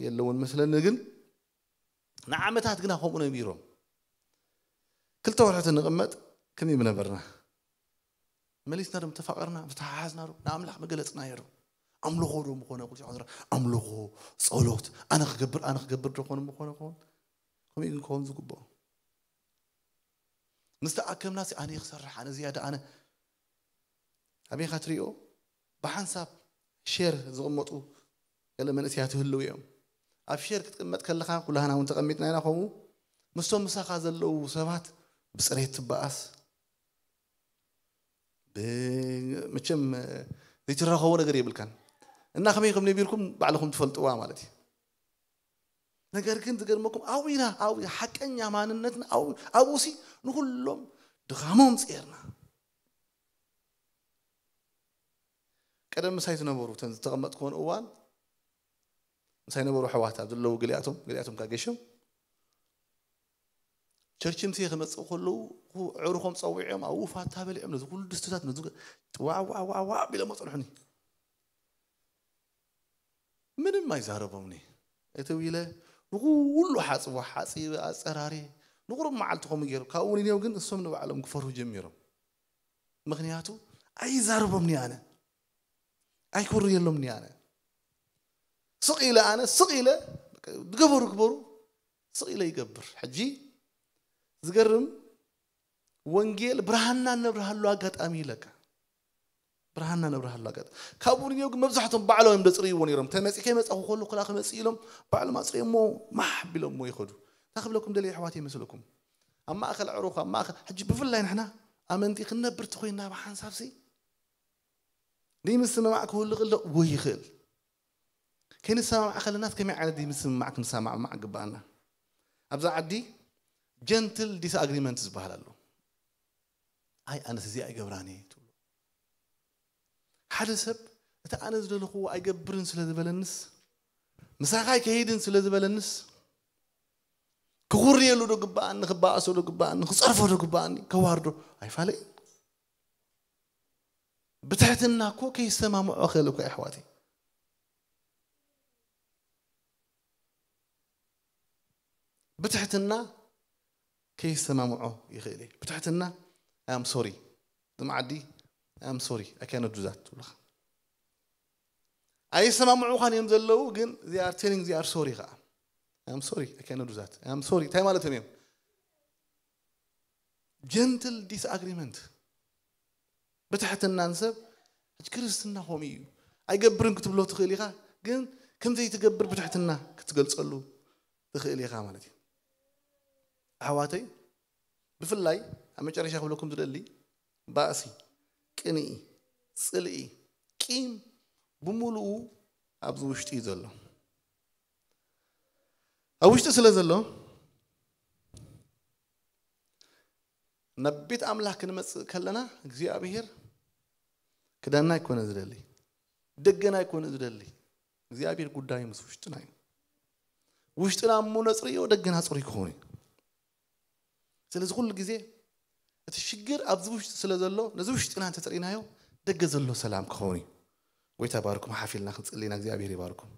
የለውን መስለኒ ግን ንዓመታት ግና ከምኡ ነቢሮም። ክልተ ወርሒ ንቕመጥ ከመይ ምነበርና? መሊስና ዶ ምተፋቐርና? ምተሓሓዝና ዶ? ንኣምላኽ መገለጽና ነይሩ። ኣምልኾ ዶ ምኾነ? ኩሉ ሻዕ ኣምልኾ፣ ጸሎት፣ ኣነ ክገብር፣ ኣነ ክገብር ዶ ኾነ ምኾነ ኾን? ከምኡ ግን ክኸውን ዝግብኦ። ምስ ተኣከብና ሲ ኣነ ክሰርሕ፣ ኣነ ዝያዳ፣ ኣነ ኣበይ ኢኻ ትሪኦ? ብሓንሳብ ሼር ዝቕመጡ ገለ መንእሰያት ይህልው እዮም። ኣብ ሼር ክትቅመጥ ከለኻ፣ ኩላህና እውን ተቐሚጥና ኢና ከምኡ። ምስቶም ምሳኻ ዘለዉ ሰባት ብጽሬት ትበኣስ። ብ-፣ መቸም ዘይትራኸቦ ነገር የብልካን። እና ከመይ ከም ነቢርኩም ባዕልኹም ትፈልጥዋ ማለት እዩ። ነገር ግን ዝገርመኩም ኣብኡ ኢና፣ ኣብኡ ኢና፣ ሓቀኛ ማንነትና ኣብኡ፣ ኣብኡ ሲ ንኹሎም ድኻሞም ጼርና። ቀደም ምሳይ ዝነበሩ፣ እተን ዝተቐመጥኩወን እዋን ምሳይ ነበሩ ኣሕዋት ኣብ ዘለዉ፣ ገሊኣቶም፣ ገሊኣቶም ካብ ገሾም ቸርች ምሴ ክመጽኡ ከለዉ፣ ኣዕሩኾም ጸዊዖም፣ ኣብኡ ፋታ በሊዖም፣ ነዚ ኩሉ ድስትታት፣ ነዚ ዋዕ፣ ዋዕ፣ ዋዕ፣ ዋዕ ቢሎም ኣጸንሑኒ። ምንም ኣይዛረቦምኒ። እትው ኢለ ንኹሉ ሓጽቦ፣ ሓጺበ፣ ኣጸራርየ፣ ንቑሩብ መዓልቲ ከምኡ ገይሩ። ካብኡ ንኔው ግን እሶም ንባዕሎም ክፈርሁ ጀሚሮም። ምኽንያቱ ኣይዛረቦምኒ ኣነ። ኣይኩርየሎምኒ ኣነ። ስቕ ኢለ ኣነ፣ ስቕ ኢለ፣ ዝገበሩ ግበሩ፣ ስቕ ኢለ ይገብር። ሕጂ ዝገርም፣ ወንጌል ብርሃንና ነብርሃሉ ኣጋጣሚ ኢለካ። ብርሃንና ነብርሃሉ ኣጋጣሚ። ካብኡ ንኔው ግን መብዛሕቶም ባዕሎም እዮም ደጽርይዎ ነይሮም። ተመጺ ከይመጻኹ ከሎ፣ ክላ ክመጽእ ኢሎም ባዕሎም ኣጽርዮሞ ማሕ ቢሎሞ ይኸዱ። እንታይ ክብለኩም ደልየ ኣሕዋት ይመስለኩም? ኣብ ማእከል ኣዕሩኽ፣ ኣብ ማእከል፣ ሕጂ ብፍላይ ንሕና ኣመንቲ ክንነብር ተኾይንና ብሓንሳብሲ፣ ዘይምስምማዕ ክህሉ ክእል ዶ? ወይ ይኽእል። ከይንሰማማዕ ከለናስ ከመይ ዓይነት ዘይምስምማዕ ክንሰማማዕ ግባኣና? ኣብዛ ዓዲ ጀንትል ዲስኣግሪመንት ዝበሃል ኣሎ። ኣይ፣ ኣነስ እዚኣ ኣይገብራን እየ ትብሎ። ሓደ ሰብ እቲ ኣነ ዝደለኽዎ ኣይገብርን ስለ ዝበለንስ፣ ምሳኻ ኣይከይድን ስለ ዝበለንስ፣ ክኹርየሉ ዶ ግባኣኒ፣ ክባኣሶ ዶ ግባኣኒ፣ ክጸርፎ ዶ ግባኣኒ፣ ከዋርዶ ኣይፋለይን። ብትሕትና እኮ ከይሰማምዖ ክእል እኮ ኣሕዋተይ። ብትሕትና ከይሰማምዖ ይኽእል እየ። ብትሕትና፣ I am sorry። ዝመዓዲ፣ I am sorry, I cannot do that ትብለኻ። ኣይሰማምዑኻን እዮም ዘለዉ፣ ግን they are telling they are sorry ኸዓ። I am sorry, I cannot do that. I am sorry። እንታይ ማለቶም እዮም? ጀንትል ዲስኣግሪመንት። ብትሕትና ንሰብ፣ ሕጂ ክርስትና ከምኡ እዩ። ኣይገብርን ክትብሎ ትኽእል ኢኻ፣ ግን ከም ዘይትገብር ብትሕትና ክትገልጸሉ ትኽእል ኢኻ ማለት እዩ። ኣሕዋተይ፣ ብፍላይ ኣብ መጨረሻ ክብለኩም ዝደሊ፣ ባእሲ፣ ቅንኢ፣ ጽልኢ፣ ቂም ብምሉኡ ኣብዚ ውሽጢ እዩ ዘሎ። ኣብ ውሽጢ ስለ ዘሎ፣ ናብ ቤት ኣምላኽ ክንመጽእ ከለና እግዚኣብሔር ክዳንና ኣይኮነ ዝደሊ፣ ደገና ኣይኮነ ዝደሊ። እግዚኣብሔር ጉዳዩ ምስ ውሽጥና እዩ። ውሽጥና እሞ ነጽርዮ፣ ደገና ጽሩይ ክኸውን እዩ። ስለዚ ኩሉ ግዜ እቲ ሽግር ኣብዚ ውሽጢ ስለ ዘሎ፣ ነዚ ውሽጥና እንተጽሪናዮ፣ ደገ ዘሎ ሰላም ክኸውን እዩ። ጎይታ ባርኩም። ሓፊልና ክንጽሊ ኢና፣ እግዚኣብሔር ይባርኩም።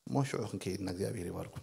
እሞ ሽዑ ክንከይድና እግዚኣብሔር ይባርኩም።